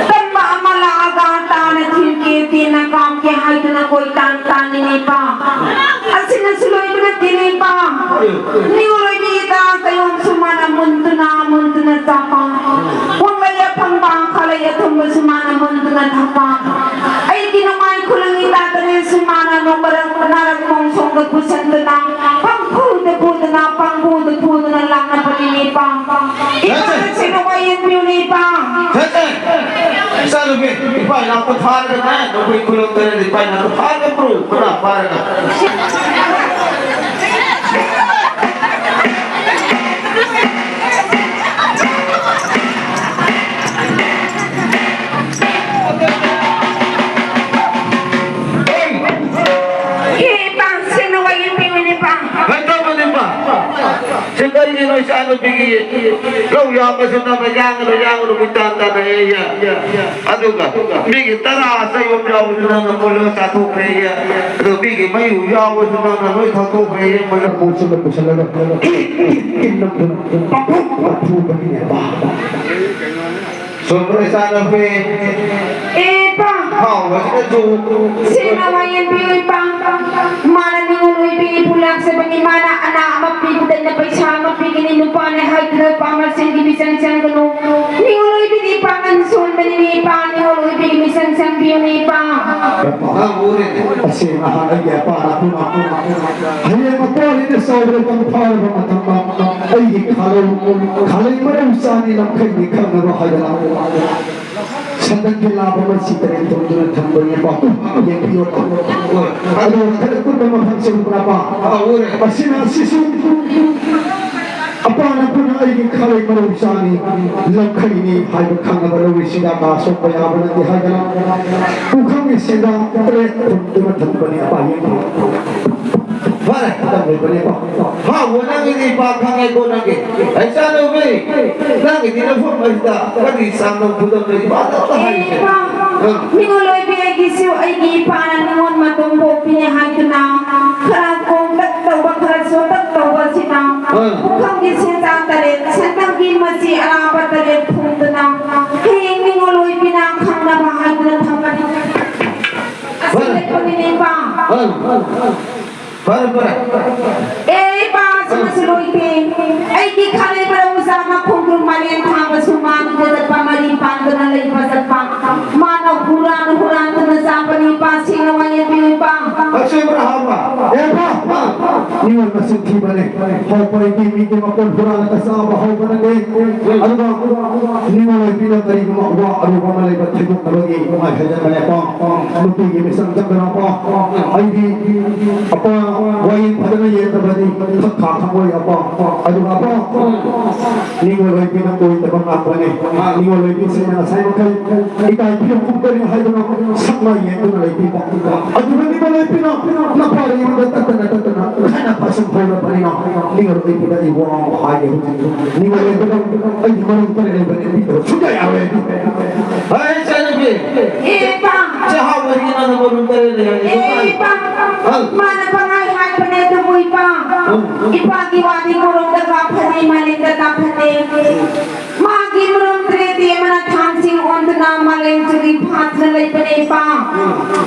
ꯇꯝꯕ ꯑꯃ ꯂꯥꯛꯑꯒ ꯇꯥꯅ ꯊꯤꯟꯒꯦ, ꯇꯦꯟꯅ ꯀꯥꯞꯀꯦ ꯍꯥꯏꯗꯨꯅ ꯀꯣꯏꯇꯥꯟ ꯇꯥꯟꯂꯤꯅꯦ ꯏꯄꯥ꯫ ꯑꯁꯤꯅꯁꯨ ꯂꯣꯏꯕ ꯅꯠꯇꯦꯅꯦ ꯏꯄꯥ꯫ ꯅꯤꯉꯣꯜ ꯑꯣꯏꯕꯤ ꯏꯇꯥ ꯆꯌꯣꯝꯁꯨ ꯃꯥꯅ ꯃꯨꯟꯗꯨꯅ ꯃꯨꯟꯗꯨꯅ ꯆꯥꯕ꯫ ꯋꯥꯡꯂꯩ ꯑꯐꯪꯕ, ꯈꯥꯂꯩ ꯑꯊꯨꯝꯕꯁꯨ ꯃꯥꯅ ꯃꯨꯟꯗꯨꯅ ꯊꯛꯄ꯫ ꯑꯩꯒꯤ ꯅꯃꯥꯏ ꯈꯨꯂꯪ ꯏꯇꯥ ꯇꯔꯦꯠꯁꯨ ꯃꯥꯅ ꯅꯣꯡꯃꯔꯛ ꯅꯥꯔꯛ ꯃꯣꯡꯁꯣꯡꯗ ꯄꯨꯁꯟꯗꯨꯅ, ꯄꯪꯐꯨꯗ ꯐꯨꯗꯨꯅ, ꯄꯪꯐꯨꯗ ꯐꯨꯗꯨꯅ ꯂꯥꯛꯅꯕꯅꯤꯅꯦ ꯏꯄꯥ꯫ ꯏꯄꯥ ꯁꯦ꯫ ꯅꯁꯦ ꯅꯨꯡꯉꯥꯏ ꯌꯦꯡꯕꯤꯌꯨꯅꯦ ꯏꯄꯥ꯫ ꯁꯦ, ꯁꯦ꯫ ꯏꯆꯥꯅꯨꯄꯤ, ꯏꯄꯥ ꯏꯅꯥꯛꯇ ꯐꯥꯔꯒ ꯅꯦ, ꯅꯈꯣꯏ ꯈꯨꯂꯪ ꯇꯔꯦꯠ ꯏꯄꯥ ꯏꯅꯥꯛꯇ ꯐꯥꯔꯒ ꯄꯨꯔꯛꯎ, ꯈꯨꯅꯥ ꯐꯥꯔꯒ꯫ ꯍꯦ ꯏꯄꯥ, ꯁꯦ ꯅꯨꯡꯉꯥꯏ ꯌꯦꯡꯕꯤꯌꯨꯅꯦ ꯏꯄꯥ꯫ ꯀꯩꯗꯧꯕꯅꯦꯕ? ꯁꯤ ꯀꯔꯤꯒꯤꯅꯣ ꯏꯆꯥꯅꯨꯄꯤꯒꯤ ꯂꯧ ꯌꯥꯝꯕꯁꯨ ꯅꯪꯅ ꯌꯥꯡꯒꯅꯨ, ꯌꯥꯡꯒꯅꯨ ꯀꯣꯏꯇꯥꯟ ꯇꯥꯟꯅꯩꯌꯦ꯫ ꯑꯗꯨꯒ ꯃꯤꯒꯤ ꯇꯔꯥ ꯆꯌꯣꯝ ꯌꯥꯎꯕꯗꯨ ꯅꯪꯅ ꯃꯨꯜꯂꯒ ꯆꯥꯊꯣꯛꯈ꯭ꯔꯦꯌꯦ꯫ ꯑꯗꯨ ꯃꯤꯒꯤ ꯃꯌꯨ ꯌꯥꯎꯕꯁꯨ ꯅꯪꯅ ꯂꯣꯏ ꯊꯛꯇꯣꯛꯈ꯭ꯔꯦꯌꯦ꯫ ꯃꯨꯜꯂ ꯄꯣꯠꯁꯤꯡꯗ ꯄꯨꯁꯜꯂꯒ ꯏꯟ ꯏꯟ ꯏꯟ ꯅꯝꯗꯨꯅ ꯄꯪꯐꯨ ꯐꯨꯕꯅꯤꯅꯦꯕ꯫ ꯆꯨꯝꯕ꯭ꯔꯣ ꯏꯆꯥꯅꯨꯄꯤ? ꯑꯦ, ꯏꯄꯥ꯫ ꯍꯥꯎꯕꯁꯤꯅꯁꯨ꯫ ꯁꯦꯡꯅ ꯋꯥ ꯌꯦꯟꯕꯤꯌꯨ, ꯏꯄꯥ꯫ ꯃꯥꯅ ꯅꯤꯉꯣꯜ ꯑꯣꯏꯕꯤꯒꯤ ꯏꯄꯨ ꯂꯥꯛꯆꯕꯅꯤ꯫ ꯃꯥꯅ ꯑꯅꯥ ꯑꯃ ꯄꯤꯕꯗ ꯑꯩꯅ ꯄꯩꯁꯥ ꯑꯃ ꯄꯤꯒꯅꯤ꯫ ꯅꯨꯄꯥꯅꯦ ꯍꯥꯏꯗꯨꯅ ꯅꯨꯄꯥ ꯃꯁꯦꯟꯒꯤ ꯃꯤꯆꯪ ꯆꯪꯒꯅꯨ꯫ ꯅꯤꯉꯣꯜ ꯑꯣꯏꯕꯤꯒꯤ ꯏꯄꯥ ꯉꯟ ꯁꯣꯟꯕꯅꯤꯅꯦ, ꯏꯄꯥ꯫ ꯅꯤꯉꯣꯜ ꯑꯣꯏꯕꯤꯒꯤ ꯃꯤꯆꯪ ꯆꯪꯕꯤꯌꯨꯅꯦ, ꯏꯄꯥ꯫ ꯑꯁꯤ ꯅꯍꯥꯟ ꯑꯩꯒꯤ ꯑꯄꯥꯅ ꯍꯌꯦꯡ ꯃꯄꯣꯔꯤꯅ ꯆꯥꯎꯔꯕ ꯐꯥꯔꯕ ꯃꯇꯝꯗ ꯑꯩꯒꯤ ꯈꯥꯂꯧ, ꯈꯥꯂꯩ ꯃꯔꯧ ꯆꯥꯅꯤ ꯂꯝꯈꯩꯅꯤ ꯈꯪꯅꯕ ꯍꯥꯏꯗꯅ ꯁꯟꯗꯛꯀꯤ ꯂꯥꯕ ꯑꯃ ꯁꯤ ꯇꯔꯦꯠ ꯊꯣꯡꯗꯨꯅ ꯊꯝꯕꯅꯦ꯫ ꯄꯥꯎ ꯌꯦꯡꯕꯤꯌꯣ꯫ ꯑꯗꯣ ꯈꯔ ꯀꯨꯞꯅ ꯃꯐꯝ ꯁꯦꯝꯕ꯭ꯔꯕ? ꯑꯁꯤꯅ ꯑꯁꯤꯁꯨ ꯑꯄꯥꯅ ꯄꯨꯟꯅ ꯑꯩꯒꯤ ꯈꯥꯂꯩ ꯃꯔꯧ ꯆꯥꯅꯤ ꯂꯝꯈꯩꯅꯤ ꯍꯥꯏꯕ ꯈꯪꯅꯕ ꯂꯧꯔꯤꯁꯤꯗ ꯀꯥ ꯁꯣꯛꯄ ꯌꯥꯕ ꯅꯠꯇꯦ ꯍꯥꯏꯗꯅ ꯄꯨꯈꯝꯒꯤ ꯁꯦꯟꯗꯥ ꯇꯔꯦꯠ ꯊꯣꯡꯗꯨꯅ ꯊꯝꯕꯅꯦ꯫ ꯑꯄꯥ ꯌꯦꯡꯕꯤꯌꯨ꯫ ꯐꯔꯦ, ꯃꯇꯝ ꯂꯣꯏꯕꯅꯦꯀꯣ꯫ ꯍꯥꯎꯕ ꯅꯪꯒꯤꯗꯤ ꯏꯄꯥ ꯈꯪꯉꯦꯀꯣ ꯅꯪꯒꯤ꯫ ꯑꯩ ꯏꯆꯥꯅꯨꯄꯤ, ꯅꯪꯒꯤꯗꯤ ꯅꯐꯝ ꯑꯁꯤꯗ ꯀꯔꯤ ꯆꯥꯡꯅꯣ ꯈꯨꯗꯝꯗꯣ ꯏꯄꯥꯗ ꯑꯝꯇ ꯍꯥꯏꯁꯦ꯫ ꯏꯄꯥ, ꯑꯥ꯫ ꯅꯤꯉꯣꯜ ꯑꯣꯏꯕꯤ ꯑꯩꯒꯤꯁꯨ ꯑꯩꯒꯤ ꯏꯄꯥꯅ ꯅꯤꯉꯣꯜ ꯃꯇꯣꯝ ꯄꯣꯛꯄꯤꯅꯦ ꯍꯥꯏꯗꯨꯅ ꯈꯔ ꯀꯣꯝꯇꯛ ꯇꯧꯕ, ꯈꯔ ꯁꯣꯇꯛ ꯇꯧꯕ ꯑꯁꯤꯅ ꯑꯥ꯫ ꯄꯨꯈꯝꯒꯤ ꯁꯦꯟꯖꯥꯡ ꯇꯔꯦꯠ, ꯁꯦꯟꯗꯪꯒꯤ ꯃꯆꯤ ꯑꯔꯥꯕ ꯇꯔꯦꯠ ꯐꯨꯝꯗꯨꯅ ꯍꯌꯦꯡ ꯅꯤꯉꯣꯜ ꯑꯣꯏꯕꯤꯅ ꯈꯪꯅꯕ ꯍꯥꯏꯗꯨꯅ ꯊꯝꯕꯅꯤ꯫ ꯑꯁꯤ ꯍꯣꯏ꯫ ꯂꯦꯞꯄꯅꯤꯅꯦ, ꯏꯄꯥ꯫ ꯑꯥ꯫ ꯐꯔꯦ, ꯐꯔꯦ꯫ ꯑꯦ, ꯏꯄꯥ, ꯑꯁꯤꯃꯁꯨ ꯂꯣꯏꯗꯦ꯫ ꯑꯩꯒꯤ ꯈꯥꯂꯩ ꯃꯔꯧ ꯆꯥꯕ ꯈꯣꯡꯗ꯭ꯔꯨꯝ ꯃꯥꯂꯦꯝ ꯊꯥꯕꯁꯨ ꯃꯥꯒꯤꯗ ꯆꯠꯄ ꯃꯔꯤ ꯄꯥꯟꯗꯅ ꯂꯩꯕ ꯆꯠꯄ꯫ ꯃꯥꯅ ꯍꯨꯔꯥꯟ ꯍꯨꯔꯥꯟꯗꯨꯅ ꯆꯥꯕꯅꯤ, ꯏꯄꯥ, ꯁꯦꯡꯅ ꯋꯥ ꯌꯦꯠꯄꯤꯌꯨ, ꯏꯄꯥ꯫ ꯑꯁꯦꯡꯕ꯭ꯔꯥ ꯍꯥꯏꯕ? ꯑꯦ, ꯏꯄꯥ, ꯅꯤꯉꯣꯜ ꯃꯆꯤꯟ ꯊꯤꯕꯅꯦ꯫ ꯍꯧꯕꯗꯒꯤ ꯃꯤꯒꯤ ꯃꯀꯣꯟ ꯍꯨꯔꯥꯜꯂꯒ ꯆꯥꯕ ꯍꯧꯕꯅꯗꯤ꯫ ꯑꯗꯨꯒ ꯅꯤꯉꯣꯜ ꯑꯣꯏꯕꯤꯅ ꯀꯔꯤꯒꯨꯝꯕ ꯋꯥ ꯑꯔꯨꯕ ꯑꯃ ꯂꯩꯕ ꯊꯩꯗꯣꯛꯅꯕꯒꯤ ꯅꯨꯡꯉꯥꯏ ꯍꯥꯏꯖꯕꯅꯦꯀꯣ꯫ ꯅꯨꯄꯤꯒꯤ ꯃꯤꯁꯛ ꯆꯠꯈ꯭ꯔꯕ ꯑꯩꯗꯤ ꯑꯄꯥ ꯋꯥꯌꯦꯜ ꯐꯖꯅ ꯌꯦꯡꯗꯕꯗꯤ ꯈꯛ ꯈꯥ ꯈꯪꯉꯣꯏ ꯑꯄꯥ꯫ ꯑꯗꯨꯒ ꯑꯄꯥ ꯅꯤꯉꯣꯜ ꯑꯣꯏꯕꯤꯅ ꯑꯣꯏꯗꯕ ꯉꯥꯛꯄꯅꯦ꯫ ꯅꯤꯉꯣꯜ ꯑꯣꯏꯕꯤꯁꯤꯡꯅ ꯉꯁꯥꯏ ꯃꯈꯩ ꯏꯀꯥꯏ ꯐꯤꯔ ꯀꯨꯝꯗꯔꯤ ꯍꯥꯏꯗꯨꯅ ꯁꯛ ꯃꯥꯏ ꯌꯦꯡꯗꯨꯅ ꯂꯩꯕꯤꯕ꯫ ꯑꯗꯨꯅ ꯅꯤꯉꯣꯜ ꯑꯣꯏꯕꯤꯅ ꯅꯄꯥꯗ ꯌꯨꯝꯗ ꯇꯠꯇꯅ ꯇꯠꯇꯅ ꯍꯥꯏꯅ ꯐꯥꯁꯨꯝ ꯍꯧꯔꯕꯅꯤꯅ ꯅꯤꯉꯣꯜ ꯑꯣꯏꯕꯤꯗ ꯑꯩ ꯋꯥ ꯑꯃ ꯍꯥꯏꯒꯦ ꯍꯧꯖꯤꯛ꯫ ꯅꯤꯉꯣꯜ ꯑꯣꯏꯕꯤꯅ ꯑꯩꯒꯤ ꯃꯔꯨꯝ ꯇꯔꯦꯠ ꯂꯩꯕꯅꯦ ꯄꯤꯗꯕ ꯁꯨꯡꯌꯥ ꯌꯥꯔꯣꯏ꯫ ꯍꯩ, ꯏꯆꯥꯅꯨꯄꯤ! ꯑꯦ, ꯏꯄꯥ! ꯆꯥꯛꯍꯥꯎ ꯃꯍꯤꯅ ꯅꯪ ꯃꯔꯨꯝ ꯇꯔꯦꯠ ꯂꯩ ꯍꯥꯏꯁꯦ ꯑꯦ, ꯀꯃꯥꯏ? ꯏꯄꯥ! ꯍꯪ꯫ ꯃꯥꯅ ꯄꯪꯍꯥꯏ ꯍꯥꯏꯕꯅꯦ ꯑꯗꯨꯕꯨ, ꯏꯄꯥ! ꯎꯝ, ꯎꯝ꯫ ꯏꯄꯥꯒꯤ ꯋꯥꯗꯤ ꯀꯣꯔꯣꯡꯗ ꯀꯥꯞꯐꯗꯦ, ꯃꯥꯂꯦꯝꯗ ꯇꯥꯞꯐꯗꯦ꯫ ꯃꯥꯒꯤ ꯃꯔꯨꯝ ꯇꯔꯦꯠꯇꯤ ꯑꯃꯅ ꯊꯥꯡꯁꯤꯡ ꯑꯣꯟꯗꯨꯅ ꯃꯥꯂꯦꯝ ꯆꯨꯔꯤ ꯐꯥꯗꯨꯅ ꯂꯩꯕꯅꯦ, ꯏꯄꯥ꯫ ꯎꯝ꯫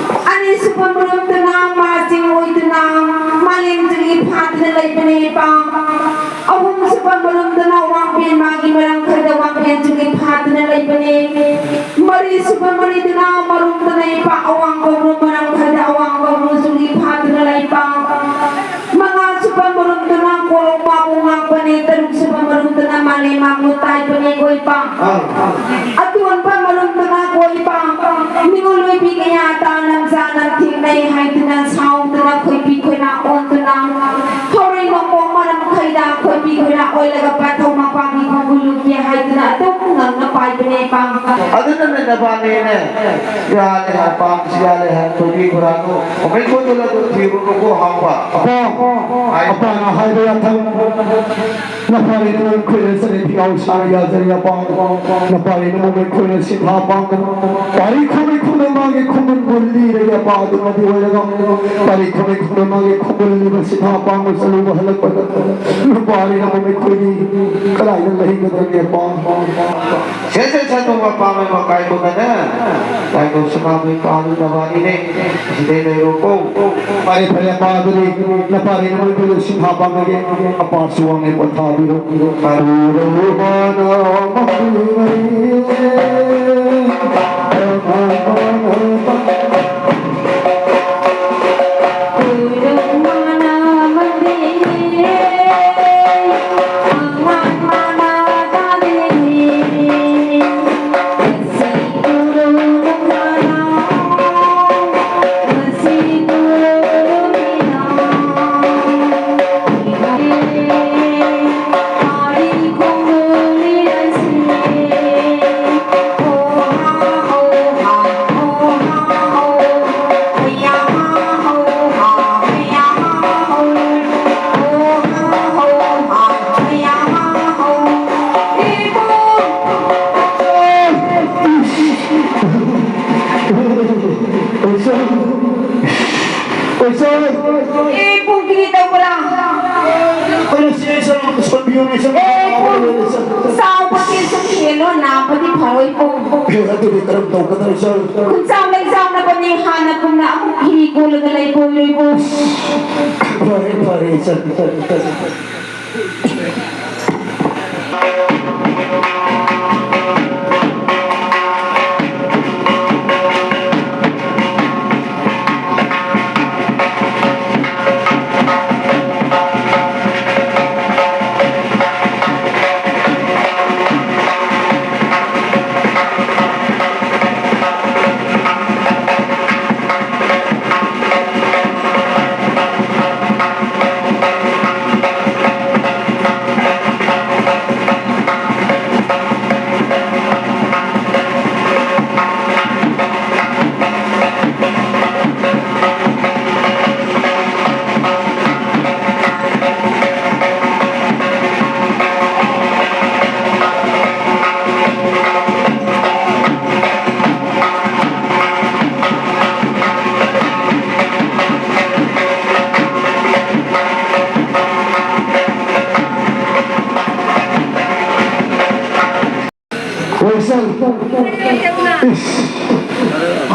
ꯑꯅꯤꯁꯨꯕ ꯃꯔꯨꯝꯗꯨꯅ ꯃꯥꯁꯤꯡ ꯑꯣꯏꯗꯨꯅ ꯃꯥꯂꯦꯝ ꯆꯨꯔꯤ ꯐꯥꯗꯨꯅ ꯂꯩꯕꯅꯦ, ꯏꯄꯥ꯫ ꯑꯍꯨꯝꯁꯨꯕ ꯃꯔꯨꯝꯗꯨꯅ ꯋꯥꯡꯕꯦꯟ ꯃꯥꯒꯤ ꯃꯔꯝ ꯈꯔꯗ ꯋꯥꯡꯕꯦꯟ ꯆꯨꯔꯤ ꯐꯥꯗꯨꯅ ꯂꯩꯕꯅꯦ꯫ ꯃꯔꯤꯁꯨꯕ ꯃꯔꯤꯗꯨꯅ ꯃꯔꯨꯝꯗꯨꯅ ꯏꯄꯥ ꯑꯋꯥꯡ ꯀꯧꯕ꯭ꯔꯨ ꯃꯔꯝ ꯈꯔꯗ ꯑꯋꯥꯡ ꯀꯧꯕ꯭ꯔꯨ ꯆꯨꯔꯤ ꯐꯥꯗꯨꯅ ꯂꯩꯕ꯫ ꯃꯉꯥꯁꯨꯕ ꯃꯔꯨꯝꯗꯨꯅ ꯀꯣꯂꯣꯝ ꯃꯥꯕꯨ ꯉꯥꯛꯄꯅꯦ꯫ ꯇꯔꯨꯛꯁꯨꯕ ꯃꯔꯨꯝꯗꯨꯅ ꯃꯥꯂꯦꯝ ꯃꯥꯕꯨ ꯇꯥꯏꯕꯅꯦ ꯀꯣ ꯏꯄꯥ꯫ ꯑꯥ꯫ ꯑꯇꯣꯟꯕ ꯃꯔꯨꯝꯗꯨꯅ ꯀꯣ ꯏꯄꯥ꯫ ꯃꯤꯉꯣꯜ ꯑꯣꯏꯕꯤ ꯀꯌꯥ ꯇꯥ ꯂꯝꯖꯥ ꯂꯝꯊꯦꯡꯅꯩ ꯍꯥꯏꯗꯨꯅ ꯁꯥꯎꯗꯨꯅ ꯈꯣꯏꯕꯤ ꯈꯣꯏꯅꯥ ꯑꯣꯟꯗꯨꯅ ꯍꯧꯔꯩ ꯃꯈꯣꯡ ꯃꯔꯝ ꯈꯩꯗ ꯈꯣꯏꯕꯤ ꯈꯣꯏꯅꯥ ꯑꯣꯏꯂꯒ ꯄꯥꯊꯧ ꯃꯄꯥꯒꯤ ꯈꯣꯡꯒꯨꯜ ꯂꯨꯞꯀꯦ ꯍꯥꯏꯗꯨꯅ ꯑꯗꯨꯝ ꯉꯥꯡꯅ ꯄꯥꯏꯕꯅꯦ ꯏꯄꯥ꯫ ꯑꯗꯨꯅꯅꯦ ꯅꯕꯥꯅꯤꯅꯦ, ꯌꯥꯜꯂꯦ ꯍꯥꯏ, ꯄꯥꯝꯁꯤ ꯌꯥꯜꯂꯦ ꯍꯥꯏ, ꯈꯣꯏꯕꯤ ꯈꯣꯏꯅꯥꯗꯣ ꯃꯃꯩ ꯀꯣꯟꯗꯨꯅ ꯑꯗꯨꯝ ꯊꯤꯔꯨꯅꯨꯀꯣ ꯍꯥꯎꯕ꯫ ꯑꯄꯥ, ꯍꯥꯏ꯫ ꯑꯄꯥꯅ ꯍꯥꯏꯕ ꯌꯥꯊꯪ꯫ ꯅꯄꯥꯔꯤ ꯅꯃꯣꯏ ꯈꯣꯏꯅ ꯆꯠꯂꯦ ꯐꯤꯌꯥꯎ ꯁꯥꯔ ꯌꯥꯖꯔꯤ ꯑꯄꯥ꯫ ꯅꯄꯥꯔꯤ ꯅꯃꯣꯏ ꯈꯣꯏꯅ ꯁꯤꯟꯊꯥ ꯄꯥꯡꯗꯅ ꯄꯥꯔꯤ ꯈꯨꯃꯩ ꯈꯨꯅ ꯃꯥꯒꯤ ꯈꯨꯃꯟꯕꯨ ꯂꯤꯔꯒ ꯑꯄꯥ ꯑꯗꯨꯃꯗꯤ ꯑꯣꯏꯔꯒ ꯄꯥꯔꯤ ꯈꯨꯃꯩ ꯈꯨꯅ ꯃꯥꯒꯤ ꯈꯨꯃꯟ ꯂꯤꯕ ꯁꯤꯟꯊꯥ ꯄꯥꯡꯕ ꯆꯠꯂꯨꯕ ꯍꯜꯂꯛꯄꯗ ꯅꯄꯥꯔꯤ ꯅꯃꯣꯏ ꯈꯣꯏꯗꯤ ꯀꯗꯥꯏꯗ ꯂꯩꯒꯗꯒꯦ ꯑꯄꯥ? ꯁꯦ ꯁꯦ ꯁꯦ ꯇꯣꯡꯕ ꯄꯥꯝꯃꯦ ꯃꯀꯥꯏ ꯀꯣꯟꯅꯅ ꯂꯥꯏꯕꯧ ꯁꯅꯥꯕꯩ ꯄꯥꯗꯨ ꯅꯕꯥꯅꯤꯅꯦ꯫ ꯁꯤꯗꯩ ꯂꯩꯔꯣꯀꯣ꯫ ꯐꯔꯦ ꯐꯔꯦ ꯑꯄꯥ ꯑꯗꯨꯗꯤ ꯅꯄꯥꯔꯤ ꯅꯃꯣꯏ ꯈꯣꯏꯗ ꯁꯤꯟꯊꯥ ꯄꯥꯡꯉꯒꯦ꯫ ꯑꯄꯥꯁꯨ ꯋꯥꯡꯉꯦ ꯄꯣꯊꯥꯕꯤꯔꯣ꯫ ꯀꯔꯨꯔꯧ ꯃꯥꯅ ꯃꯈꯨ ꯃꯔꯤ ꯑꯦ, ꯄꯨꯡ ꯀꯤꯔꯤ ꯇꯧꯕ꯭ꯔꯥ? ꯑꯩꯅ ꯁꯤ ꯑꯩ ꯁꯔꯨꯛꯇ ꯁꯣꯟꯕꯤꯌꯨꯅꯦ, ꯁꯔꯨꯛꯇ ꯑꯦ, ꯄꯨꯡ ꯅꯥꯕ ꯂꯩꯔꯦ, ꯁꯔꯨꯛꯇ꯫ ꯆꯥꯎꯕ ꯀꯦꯁꯨ ꯊꯦꯜꯂꯣ, ꯅꯥꯕꯗꯤ ꯐꯔꯣꯏ ꯄꯨꯡ꯫ ꯑꯦ, ꯑꯗꯨꯗꯤ ꯀꯔꯝ ꯇꯧꯒꯗ꯭ꯔꯣ, ꯁꯔꯨꯛꯇ? ꯈꯨꯟ ꯆꯥꯎ ꯂꯩ ꯆꯥꯎꯅꯕꯅꯦ, ꯍꯥꯟꯅ ꯀꯨꯝꯅ ꯑꯃꯨꯛ ꯍꯤ ꯀꯣꯜꯂꯒ ꯂꯩꯕ ꯑꯣꯏꯔꯣꯏ ꯄꯨꯡ꯫ ꯐꯔꯦ, ꯐꯔꯦ, ꯁꯔꯨꯛꯇ, ꯁꯔꯨꯛꯇ꯫ ꯏꯁ,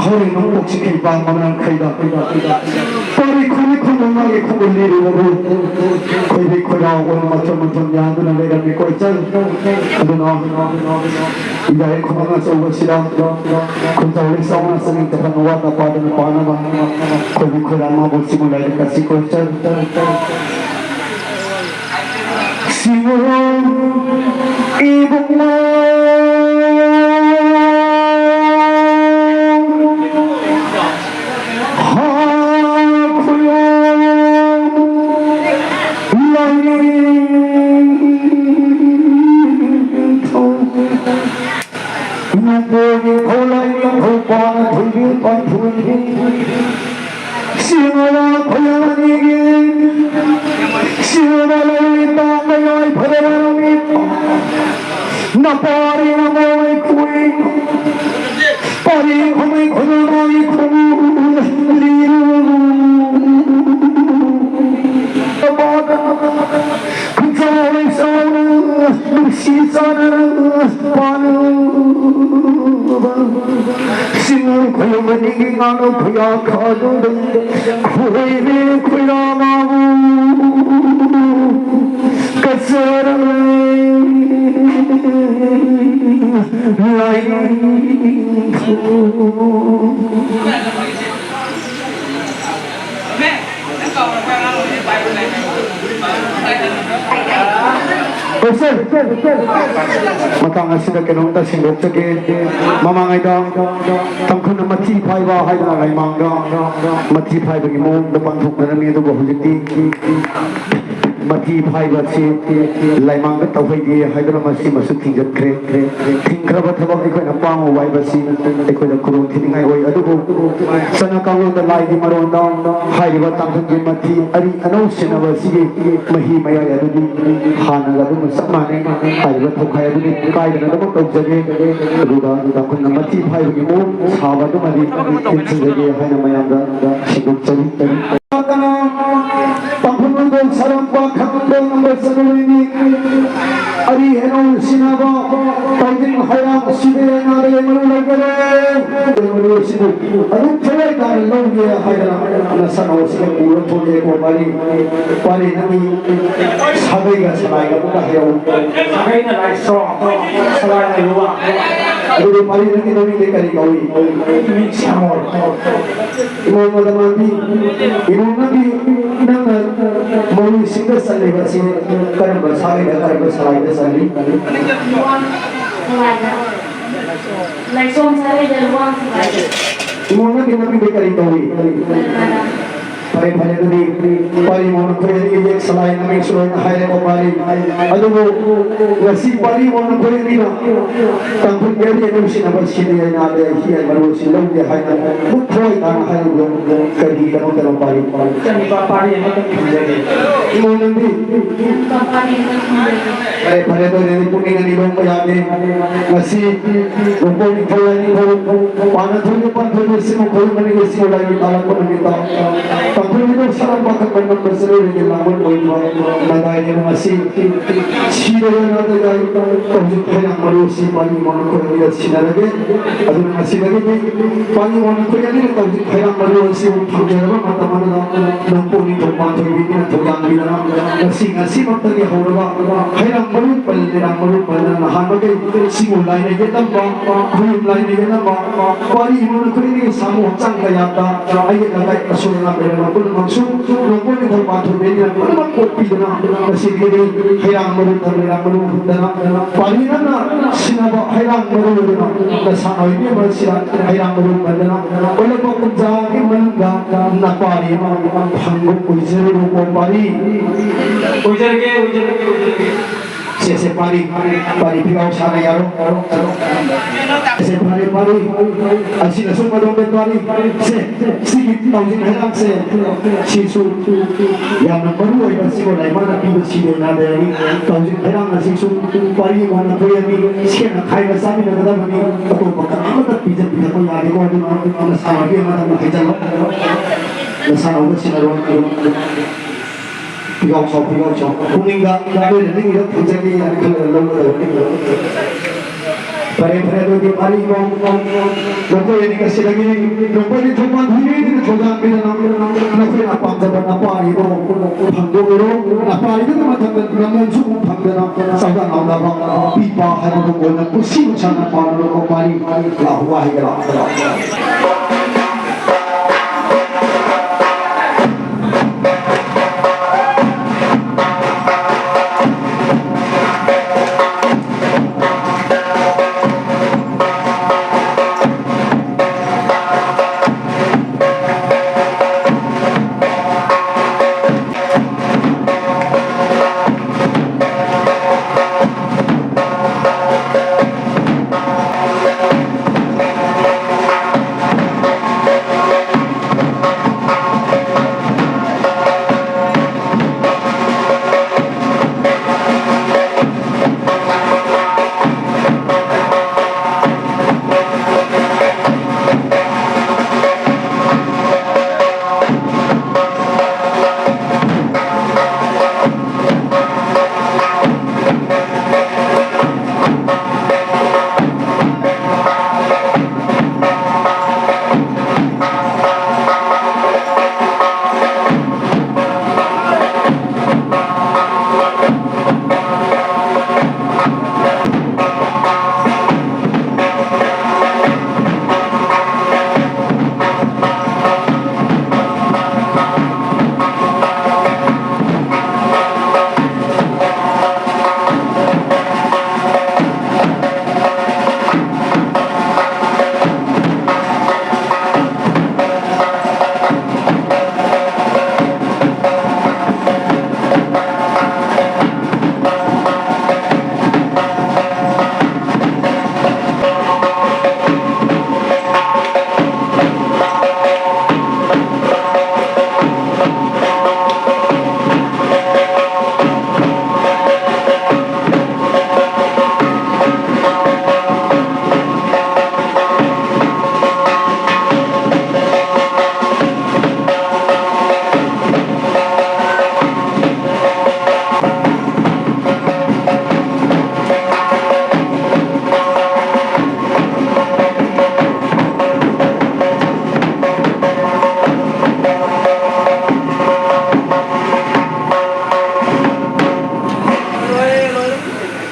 ꯍꯣꯔꯦꯟ ꯅꯣꯡꯄꯣꯛꯁꯤ ꯀꯩ ꯄꯥꯝꯕꯅ ꯈꯩꯗ꯫ ꯄꯥꯔꯤ ꯈꯨꯅꯤ ꯈꯨꯟ ꯃꯉꯥꯒꯤ ꯈꯨꯟ ꯂꯤꯔꯨꯕꯕꯨ꯫ ꯈꯣꯏꯕꯤ ꯈꯣꯏꯔꯥꯎ ꯑꯣꯏꯅ ꯃꯊꯣꯟ ꯃꯊꯣꯟ ꯌꯥꯟꯗꯨꯅ ꯂꯩꯔꯝꯃꯤ ꯀꯣꯏꯆꯜ꯫ ꯑꯗꯨꯅ ꯏꯟꯗꯤꯌꯥꯒꯤ ꯈꯨꯃꯟ ꯑꯆꯧꯕꯁꯤꯗ ꯈꯨꯟꯖꯥꯎ ꯂꯩꯁꯥꯎꯅ ꯆꯅꯤꯡ ꯇꯠꯍꯟꯕ ꯋꯥꯠꯅ ꯄꯥꯗꯅ ꯄꯥꯅꯕ ꯈꯣꯏꯕꯤ ꯈꯣꯏꯔꯥꯎ ꯃꯥꯕꯨ ꯁꯤꯕꯨ ꯂꯥꯏꯔꯤꯛ ꯑꯁꯤ ꯀꯣꯏꯆꯜ꯫ ꯁꯤꯕꯨ ꯏꯕꯨꯡꯉꯣ ꯍꯥ ꯈꯨꯌꯣ ꯂꯥꯏꯅꯤꯡꯊꯧ ꯅꯣꯡꯄꯣꯛ ꯅꯤꯡꯊꯧ ꯂꯥꯏꯅꯤꯡꯊꯧ ꯄꯥꯟ ꯊꯣꯏꯕꯤ ꯄꯥꯟꯊꯣꯏꯕꯤ ꯁꯤꯔꯕ ꯈꯣꯏꯔꯥꯅꯤꯒꯤ ꯁꯤꯔꯕ ꯂꯩꯇꯥ ꯃꯌꯥꯏ ꯐꯔꯕ ꯅꯨꯃꯤꯠ ꯅꯄꯥꯔꯤ ꯅꯃꯣꯏ ꯈꯨꯏ ꯄꯥꯔꯤ ꯈꯨꯃꯩ ꯈꯨꯅꯃꯣꯏ ꯈꯨ ꯂꯤꯔꯨ ꯈꯨꯟꯖꯥꯎ ꯂꯩꯁꯥꯎꯅ ꯅꯨꯡꯁꯤ ꯆꯥꯟꯅꯔ ꯄꯥꯜꯂꯨꯕ ꯁꯤꯡ ꯈꯣꯏꯔꯝꯕꯅꯤꯒꯤ ꯉꯥꯅꯨ ꯈꯨꯌꯥ ꯈꯥꯗꯨꯗ ꯈꯣꯏꯔꯦ ꯈꯣꯏꯔꯥ ꯃꯥꯕꯨ ꯀꯠꯆꯔꯝꯃꯤ ꯂꯥꯏꯅꯤꯡꯊꯧ꯫ ꯃꯇꯥꯡ ꯑꯁꯤꯗ ꯀꯩꯅꯣꯝꯇ ꯁꯦꯡꯗꯣꯛꯆꯒꯦ꯫ ꯃꯃꯥꯡꯉꯩꯗ ꯇꯥꯡꯈꯨꯜꯅ ꯃꯊꯤ ꯐꯥꯏꯕ ꯍꯥꯏꯗꯅ ꯂꯥꯏꯃꯥꯡꯗ ꯃꯊꯤ ꯐꯥꯏꯕꯒꯤ ꯃꯑꯣꯡꯗ ꯄꯥꯡꯊꯣꯛꯅꯔꯝꯃꯤ, ꯑꯗꯨꯕꯨ ꯍꯧꯖꯤꯛꯇꯤ ꯃꯊꯤ ꯐꯥꯏꯕ ꯑꯁꯤ ꯂꯥꯏꯃꯥꯡꯗ ꯇꯧꯍꯩꯗꯦ ꯍꯥꯏꯗꯨꯅ ꯃꯁꯤꯃꯁꯨ ꯊꯤꯡꯖꯤꯟꯈ꯭ꯔꯦ꯫ ꯊꯤꯡꯈ꯭ꯔꯕ ꯊꯕꯛ ꯑꯩꯈꯣꯏꯅ ꯄꯥꯡꯉꯨꯕ ꯍꯥꯏꯕꯁꯤ ꯑꯩꯈꯣꯏꯗ ꯈꯨꯗꯣꯡ ꯊꯤꯅꯤꯡꯉꯥꯏ ꯑꯣꯏ꯫ ꯑꯗꯨꯕꯨ ꯆꯠꯅ ꯀꯥꯡꯂꯣꯟꯗ ꯂꯥꯏꯒꯤ ꯃꯔꯣꯟꯗ ꯍꯥꯏꯔꯤꯕ ꯇꯥꯡꯈꯨꯜꯒꯤ ꯃꯊꯤ ꯑꯔꯤ ꯑꯅꯧ ꯁꯤꯟꯅꯕ ꯑꯁꯤꯒꯤ ꯃꯍꯤ ꯃꯌꯥꯏ ꯑꯗꯨꯗꯤ ꯍꯥꯟꯅꯒ ꯑꯗꯨꯝ ꯆꯞ ꯃꯥꯟꯅꯩ꯫ ꯍꯥꯏꯔꯤꯕ ꯊꯧꯈꯥꯏ ꯑꯗꯨꯗꯤ ꯀꯥꯏꯗꯅꯗꯃꯛ ꯇꯧꯖꯒꯦ꯫ ꯑꯗꯨꯒ ꯇꯥꯡꯈꯨꯜꯅ ꯃꯊꯤ ꯐꯥꯏꯕꯒꯤ ꯃꯑꯣꯡ ꯁꯥꯕ ꯑꯗꯨꯃꯗꯤ ꯏꯟꯁꯤꯟꯖꯒꯦ ꯍꯥꯏꯅ ꯃꯌꯥꯝꯗ ꯁꯦꯡꯗꯣꯛꯆꯔꯤ꯫ ꯇꯥꯡꯈꯨꯜ ꯁꯔꯝꯄꯥ ꯈꯪꯕ ꯉꯝꯕ ꯆꯠꯂꯨꯔꯤꯅꯤ꯫ ꯑꯔꯤ ꯍꯦꯅꯧ ꯁꯤꯟꯅꯕ ꯇꯧꯗꯤꯡ ꯍꯩꯔꯥꯡ ꯁꯤꯗꯦ ꯅꯥꯗꯦ ꯃꯔꯨ ꯂꯧꯒꯔꯦ꯫ ꯃꯔꯨ ꯑꯁꯤꯕꯨ ꯑꯗꯨꯝ ꯊꯋꯥꯏ ꯇꯥꯅ ꯂꯧꯒꯦ ꯍꯥꯏꯗꯅ ꯅꯁꯥꯟꯅ ꯑꯁꯤꯗ ꯄꯨꯔ ꯊꯣꯛꯂꯛꯑꯦꯀꯣ꯫ ꯄꯥꯔꯤ, ꯄꯥꯔꯤ ꯅꯪꯒꯤ ꯁꯥꯒꯩꯒ ꯁꯂꯥꯏꯒ ꯑꯃꯨꯛꯀ ꯍꯥꯏꯔꯛꯎ꯫ ꯁꯥꯒꯩꯅ ꯂꯥꯏꯁ꯭ꯔꯣ, ꯁꯂꯥꯏꯅ ꯂꯨꯋꯥ꯫ ꯑꯗꯨꯗꯤ ꯄꯥꯔꯤ ꯅꯪꯒꯤ ꯃꯃꯤꯡꯗꯤ ꯀꯔꯤ ꯀꯧꯏ? ꯑꯩꯒꯤ ꯃꯤꯡ ꯁ꯭ꯌꯥꯃꯣꯜ꯫ ꯏꯃꯣꯝ ꯃꯗꯃꯥꯟꯕꯤ, ꯏꯃꯣꯝ ꯅꯪꯗꯤ ꯅꯪꯅ ꯃꯧꯔꯨꯏꯁꯤꯡꯗ ꯆꯜꯂꯤꯕ ꯑꯁꯤ ꯀꯔꯝꯕ ꯁꯥꯒꯩꯗ, ꯀꯔꯝꯕ ꯁꯂꯥꯏꯗ ꯆꯜꯂꯤ? ꯂꯥꯏꯁꯣꯝ ꯁꯥꯒꯩꯗ ꯂꯨꯋꯥꯡ ꯁꯂꯥꯏꯗ꯫ ꯏꯃꯣꯝ ꯅꯪꯒꯤ ꯃꯃꯤꯡꯗꯤ ꯀꯔꯤ ꯀꯧꯏ? ꯐꯔꯦ, ꯐꯔꯦ, ꯑꯗꯨꯗꯤ ꯄꯥꯔꯤ ꯏꯃꯣꯝ ꯅꯈꯣꯏ ꯑꯅꯤꯒꯤ ꯌꯦꯛ ꯁꯂꯥꯏ ꯃꯃꯤꯡꯁꯨ ꯂꯣꯏꯅ ꯍꯥꯏꯔꯦꯀꯣ ꯄꯥꯔꯤ꯫ ꯑꯗꯨꯕꯨ ꯉꯁꯤ ꯄꯥꯔꯤ ꯏꯃꯣꯝ ꯅꯈꯣꯏ ꯑꯅꯤꯅ ꯇꯥꯡꯈꯨꯜꯒꯤ ꯑꯔꯤ ꯑꯅꯧ ꯁꯤꯟꯅꯕ ꯁꯤꯗꯤ ꯑꯩꯅ ꯑꯗꯩ ꯍꯤ ꯃꯔꯨ ꯑꯁꯤ ꯂꯧꯒꯦ ꯍꯥꯏꯅ ꯃꯨꯛ ꯊꯋꯥꯏ ꯇꯥꯅ ꯍꯥꯏꯔꯤꯕꯗꯣ ꯀꯔꯤꯒꯤꯗꯃꯛꯇꯅꯣ ꯄꯥꯔꯤ? ꯏꯆꯟꯅꯨꯄꯥ ꯄꯥꯔꯤ ꯑꯃꯇꯪ ꯊꯝꯖꯒꯦ꯫ ꯏꯃꯣꯝ ꯅꯪꯗꯤ? ꯏꯆꯟꯅꯨꯄꯥ ꯄꯥꯔꯤ ꯑꯃꯇꯪ ꯊꯝꯖꯒꯦ꯫ ꯐꯔꯦ, ꯐꯔꯦ, ꯑꯗꯨ ꯑꯣꯏꯔꯗꯤ ꯄꯨꯛꯅꯤꯡ ꯑꯅꯤ ꯂꯣꯡꯕ ꯌꯥꯗꯦ꯫ ꯉꯁꯤ ꯅꯣꯡꯄꯣꯛ ꯅꯤꯡꯊꯧ ꯂꯥꯏꯅꯤꯡꯊꯧ ꯄꯥꯟꯅ ꯊꯣꯏꯕ ꯄꯥꯟꯊꯣꯏꯕ ꯁꯤꯃ ꯈꯣꯏꯔꯝꯕꯅꯤ ꯉꯁꯤ ꯂꯥꯏꯒꯤ ꯇꯥꯂꯛꯄ ꯅꯨꯃꯤꯠꯇ꯫ ꯇꯥꯡꯈꯨꯜ ꯃꯤꯅꯧ ꯁꯥꯂꯝ ꯄꯥꯈꯪ ꯃꯅꯝ ꯃꯁꯤꯔꯣꯏꯒꯤ ꯂꯥꯡꯕꯟ ꯑꯣꯏꯕ ꯃꯇꯥꯏꯅꯦꯕ ꯉꯁꯤ꯫ ꯁꯤꯗ ꯌꯥꯅꯗ ꯌꯥꯏ꯫ ꯇꯧꯖꯤꯛ ꯍꯩꯔꯥꯡ ꯃꯔꯨ ꯑꯁꯤ ꯄꯥꯔꯤ ꯏꯃꯣꯝ ꯅꯈꯣꯏ ꯑꯅꯤꯗ ꯁꯤꯟꯅꯔꯒꯦ꯫ ꯑꯗꯨꯅ ꯉꯁꯤꯗꯒꯤꯗꯤ ꯄꯥꯔꯤ ꯏꯃꯣꯝ ꯅꯈꯣꯏ ꯑꯅꯤꯅ ꯇꯧꯖꯤꯛ ꯍꯩꯔꯥꯡ ꯃꯔꯨ ꯑꯁꯤꯕꯨ ꯐꯪꯖꯔꯕ ꯃꯇꯝ ꯑꯗꯨꯗ ꯅꯣꯡꯄꯣꯛ ꯅꯤꯡꯊꯧ ꯄꯥꯟꯊꯣꯏꯕꯤꯅ ꯊꯧꯖꯥꯟꯕꯤꯗꯅ ꯉꯁꯤ, ꯉꯁꯤꯃꯛꯇꯒꯤ ꯍꯧꯔꯒ ꯍꯩꯔꯥꯡ ꯃꯔꯨ ꯄꯜ, ꯂꯩꯔꯥꯡ ꯃꯔꯨ ꯄꯜꯗꯅ ꯅꯍꯥꯟꯃꯈꯩ ꯁꯤꯕꯨ ꯂꯥꯏꯅ ꯌꯦꯠꯂꯝꯕ, ꯈꯨꯌꯨꯝ ꯂꯥꯏꯅ ꯌꯦꯠꯂꯝꯕ, ꯄꯥꯔꯤ ꯏꯃꯣꯝ ꯅꯈꯣꯏ ꯑꯅꯤꯒꯤ ꯁꯥꯃꯨ ꯍꯛꯆꯥꯡ ꯀꯌꯥꯠꯇ ꯑꯌꯦꯠ ꯑꯀꯥꯏ ꯑꯁꯣꯏ ꯑꯉꯥꯝ ꯂꯩꯔꯝꯕ ꯄꯨꯝꯅꯃꯛꯁꯨ ꯅꯣꯡꯄꯣꯛ ꯅꯤꯡꯊꯧ ꯄꯥꯟꯊꯣꯏꯕꯤꯅ ꯄꯨꯝꯅꯃꯛ ꯀꯣꯛꯄꯤꯗꯅ ꯉꯁꯤꯗꯒꯤꯗꯤ ꯍꯩꯔꯥꯡ ꯃꯔꯨ ꯇꯝ ꯂꯩꯔꯥꯡ ꯃꯔꯨ ꯍꯨꯟꯗꯅ ꯄꯥꯔꯤ ꯅꯪꯅ ꯁꯤꯟꯅꯕ ꯍꯩꯔꯥꯡ ꯃꯔꯨ ꯑꯗꯨꯅ ꯅꯁꯥ ꯑꯣꯏꯕꯤ ꯑꯃ ꯁꯤꯗ ꯍꯩꯔꯥꯡ ꯃꯔꯨ ꯄꯟꯗꯅ ꯑꯣꯜꯂꯛꯄ ꯀꯨꯝꯖꯥꯒꯤ ꯃꯅꯨꯡꯗ ꯅꯄꯥꯔꯤ ꯑꯃ ꯐꯪꯕ ꯑꯣꯏꯖꯔꯨꯔꯣꯀꯣ ꯄꯥꯔꯤ꯫ ꯑꯣꯏꯖꯔꯒꯦ, ꯑꯣꯏꯖꯔꯒꯦ, ꯑꯣꯏꯖꯔꯒꯦ꯫ ꯁꯦ, ꯁꯦ, ꯄꯥꯔꯤ, ꯄꯥꯔꯤ, ꯐꯤꯒꯥꯎ ꯁꯥꯅ ꯌꯥꯔꯣ꯫ ꯁꯦ, ꯄꯥꯔꯤ, ꯄꯥꯔꯤ, ꯑꯁꯤꯅꯁꯨ ꯃꯗꯣꯝꯗ ꯄꯥꯔꯤ, ꯁꯦ, ꯁꯤꯒꯤ ꯇꯧꯖꯤꯛ ꯍꯩꯔꯥꯡꯁꯦ, ꯁꯤꯁꯨ ꯌꯥꯝꯅ ꯃꯔꯨ ꯑꯣꯏꯕ ꯁꯤꯕꯨ ꯂꯩꯃꯥꯅ ꯄꯤꯕ ꯁꯤꯕꯨ ꯅꯥꯗꯦ꯫ ꯇꯧꯖꯤꯛ ꯍꯩꯔꯥꯡ ꯑꯁꯤꯁꯨ ꯄꯥꯔꯤ ꯏꯃꯣꯝ ꯅꯈꯣꯏ ꯑꯅꯤ ꯁꯦꯠꯅ ꯈꯥꯏꯅ ꯆꯥꯃꯤꯟꯅꯒꯗꯕꯅꯤ꯫ ꯑꯇꯣꯞꯄ ꯀꯅꯥꯃꯠꯇ ꯄꯤꯖ ꯄꯤꯊꯛꯄ ꯌꯥꯗꯦꯀꯣ꯫ ꯑꯗꯨꯅ ꯅꯁꯥꯟꯅꯕꯤ ꯑꯃꯗ ꯑꯃꯨꯛ ꯍꯥꯏꯖꯜꯂꯣ꯫ ꯅꯁꯥꯟꯅꯕ ꯁꯤꯟꯅꯔꯣ꯫ ꯐꯤꯒꯥꯎ ꯁꯥꯎ, ꯐꯤꯒꯥꯎ ꯁꯥꯎ꯫ ꯄꯨꯛꯅꯤꯡꯗ ꯅꯣꯏꯅ ꯅꯤꯡꯉꯤꯗꯣ ꯐꯪꯖꯅꯤ ꯍꯥꯏꯅ ꯈꯜꯂꯒ ꯂꯧꯒꯗꯕꯅꯤ꯫ ꯐꯔꯦ, ꯐꯔꯦ, ꯑꯗꯨꯗꯤ ꯃꯥꯔꯤ ꯏꯃꯧ, ꯅꯈꯣꯏ ꯑꯅꯤ ꯉꯁꯤꯗꯒꯤ ꯅꯣꯡꯃꯩ ꯅꯤꯡꯊꯧ ꯄꯥꯟꯊꯣꯏꯕꯤꯅ ꯊꯧꯖꯥꯟꯕꯤꯗꯅ ꯅꯈꯣꯏꯅ ꯄꯥꯝꯖꯕ ꯅꯄꯥꯔꯤꯗꯣ ꯐꯪꯗꯣꯛꯎꯔꯣ꯫ ꯅꯄꯥꯔꯤꯗꯨꯒꯤ ꯃꯊꯛꯇ ꯅꯃꯧꯁꯨ ꯑꯃꯨꯛ ꯐꯪꯗꯅ ꯆꯥꯎꯖ ꯉꯥꯎꯅꯕ ꯄꯤꯕ ꯍꯥꯏꯕꯗꯣ ꯑꯣꯏꯅ ꯄꯨꯟꯁꯤ ꯅꯨꯡꯁꯥꯡꯅ ꯄꯥꯜꯂꯨꯔꯣ꯫ ꯃꯥꯔꯤ ꯂꯥꯛꯑꯣ, ꯋꯥꯍꯩꯗ ꯂꯥꯛꯑꯣ꯫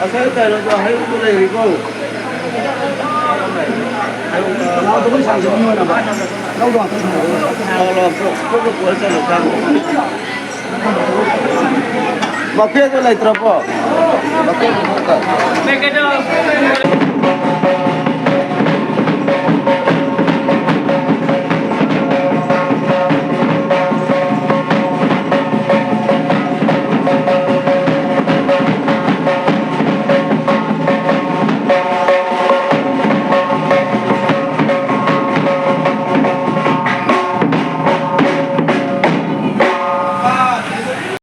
ꯉꯁꯥꯏ ꯀꯩꯅꯣꯗꯣ ꯍꯩꯔꯨꯛꯇꯣ ꯂꯩꯔꯤꯀꯣ? ꯍꯩꯔꯨꯛ, ꯂꯥꯎꯗꯕ ꯁꯥꯏꯁꯦ ꯃꯤ ꯑꯣꯏꯅꯕ꯫ ꯂꯧꯗꯣ ꯉꯥꯛꯇ ꯁꯥꯏꯁꯦ꯫ ꯂꯥꯎ, ꯂꯥꯎ, ꯄꯨꯂꯞ, ꯄꯨꯂꯞ ꯄꯨꯔ ꯆꯠꯂꯣ, ꯆꯥꯛ꯫ ꯃꯄꯦꯠꯇꯣ ꯂꯩꯇ꯭ꯔꯕꯣ? ꯃꯄꯦꯠꯇꯣ ꯈꯔ ꯇꯧ꯫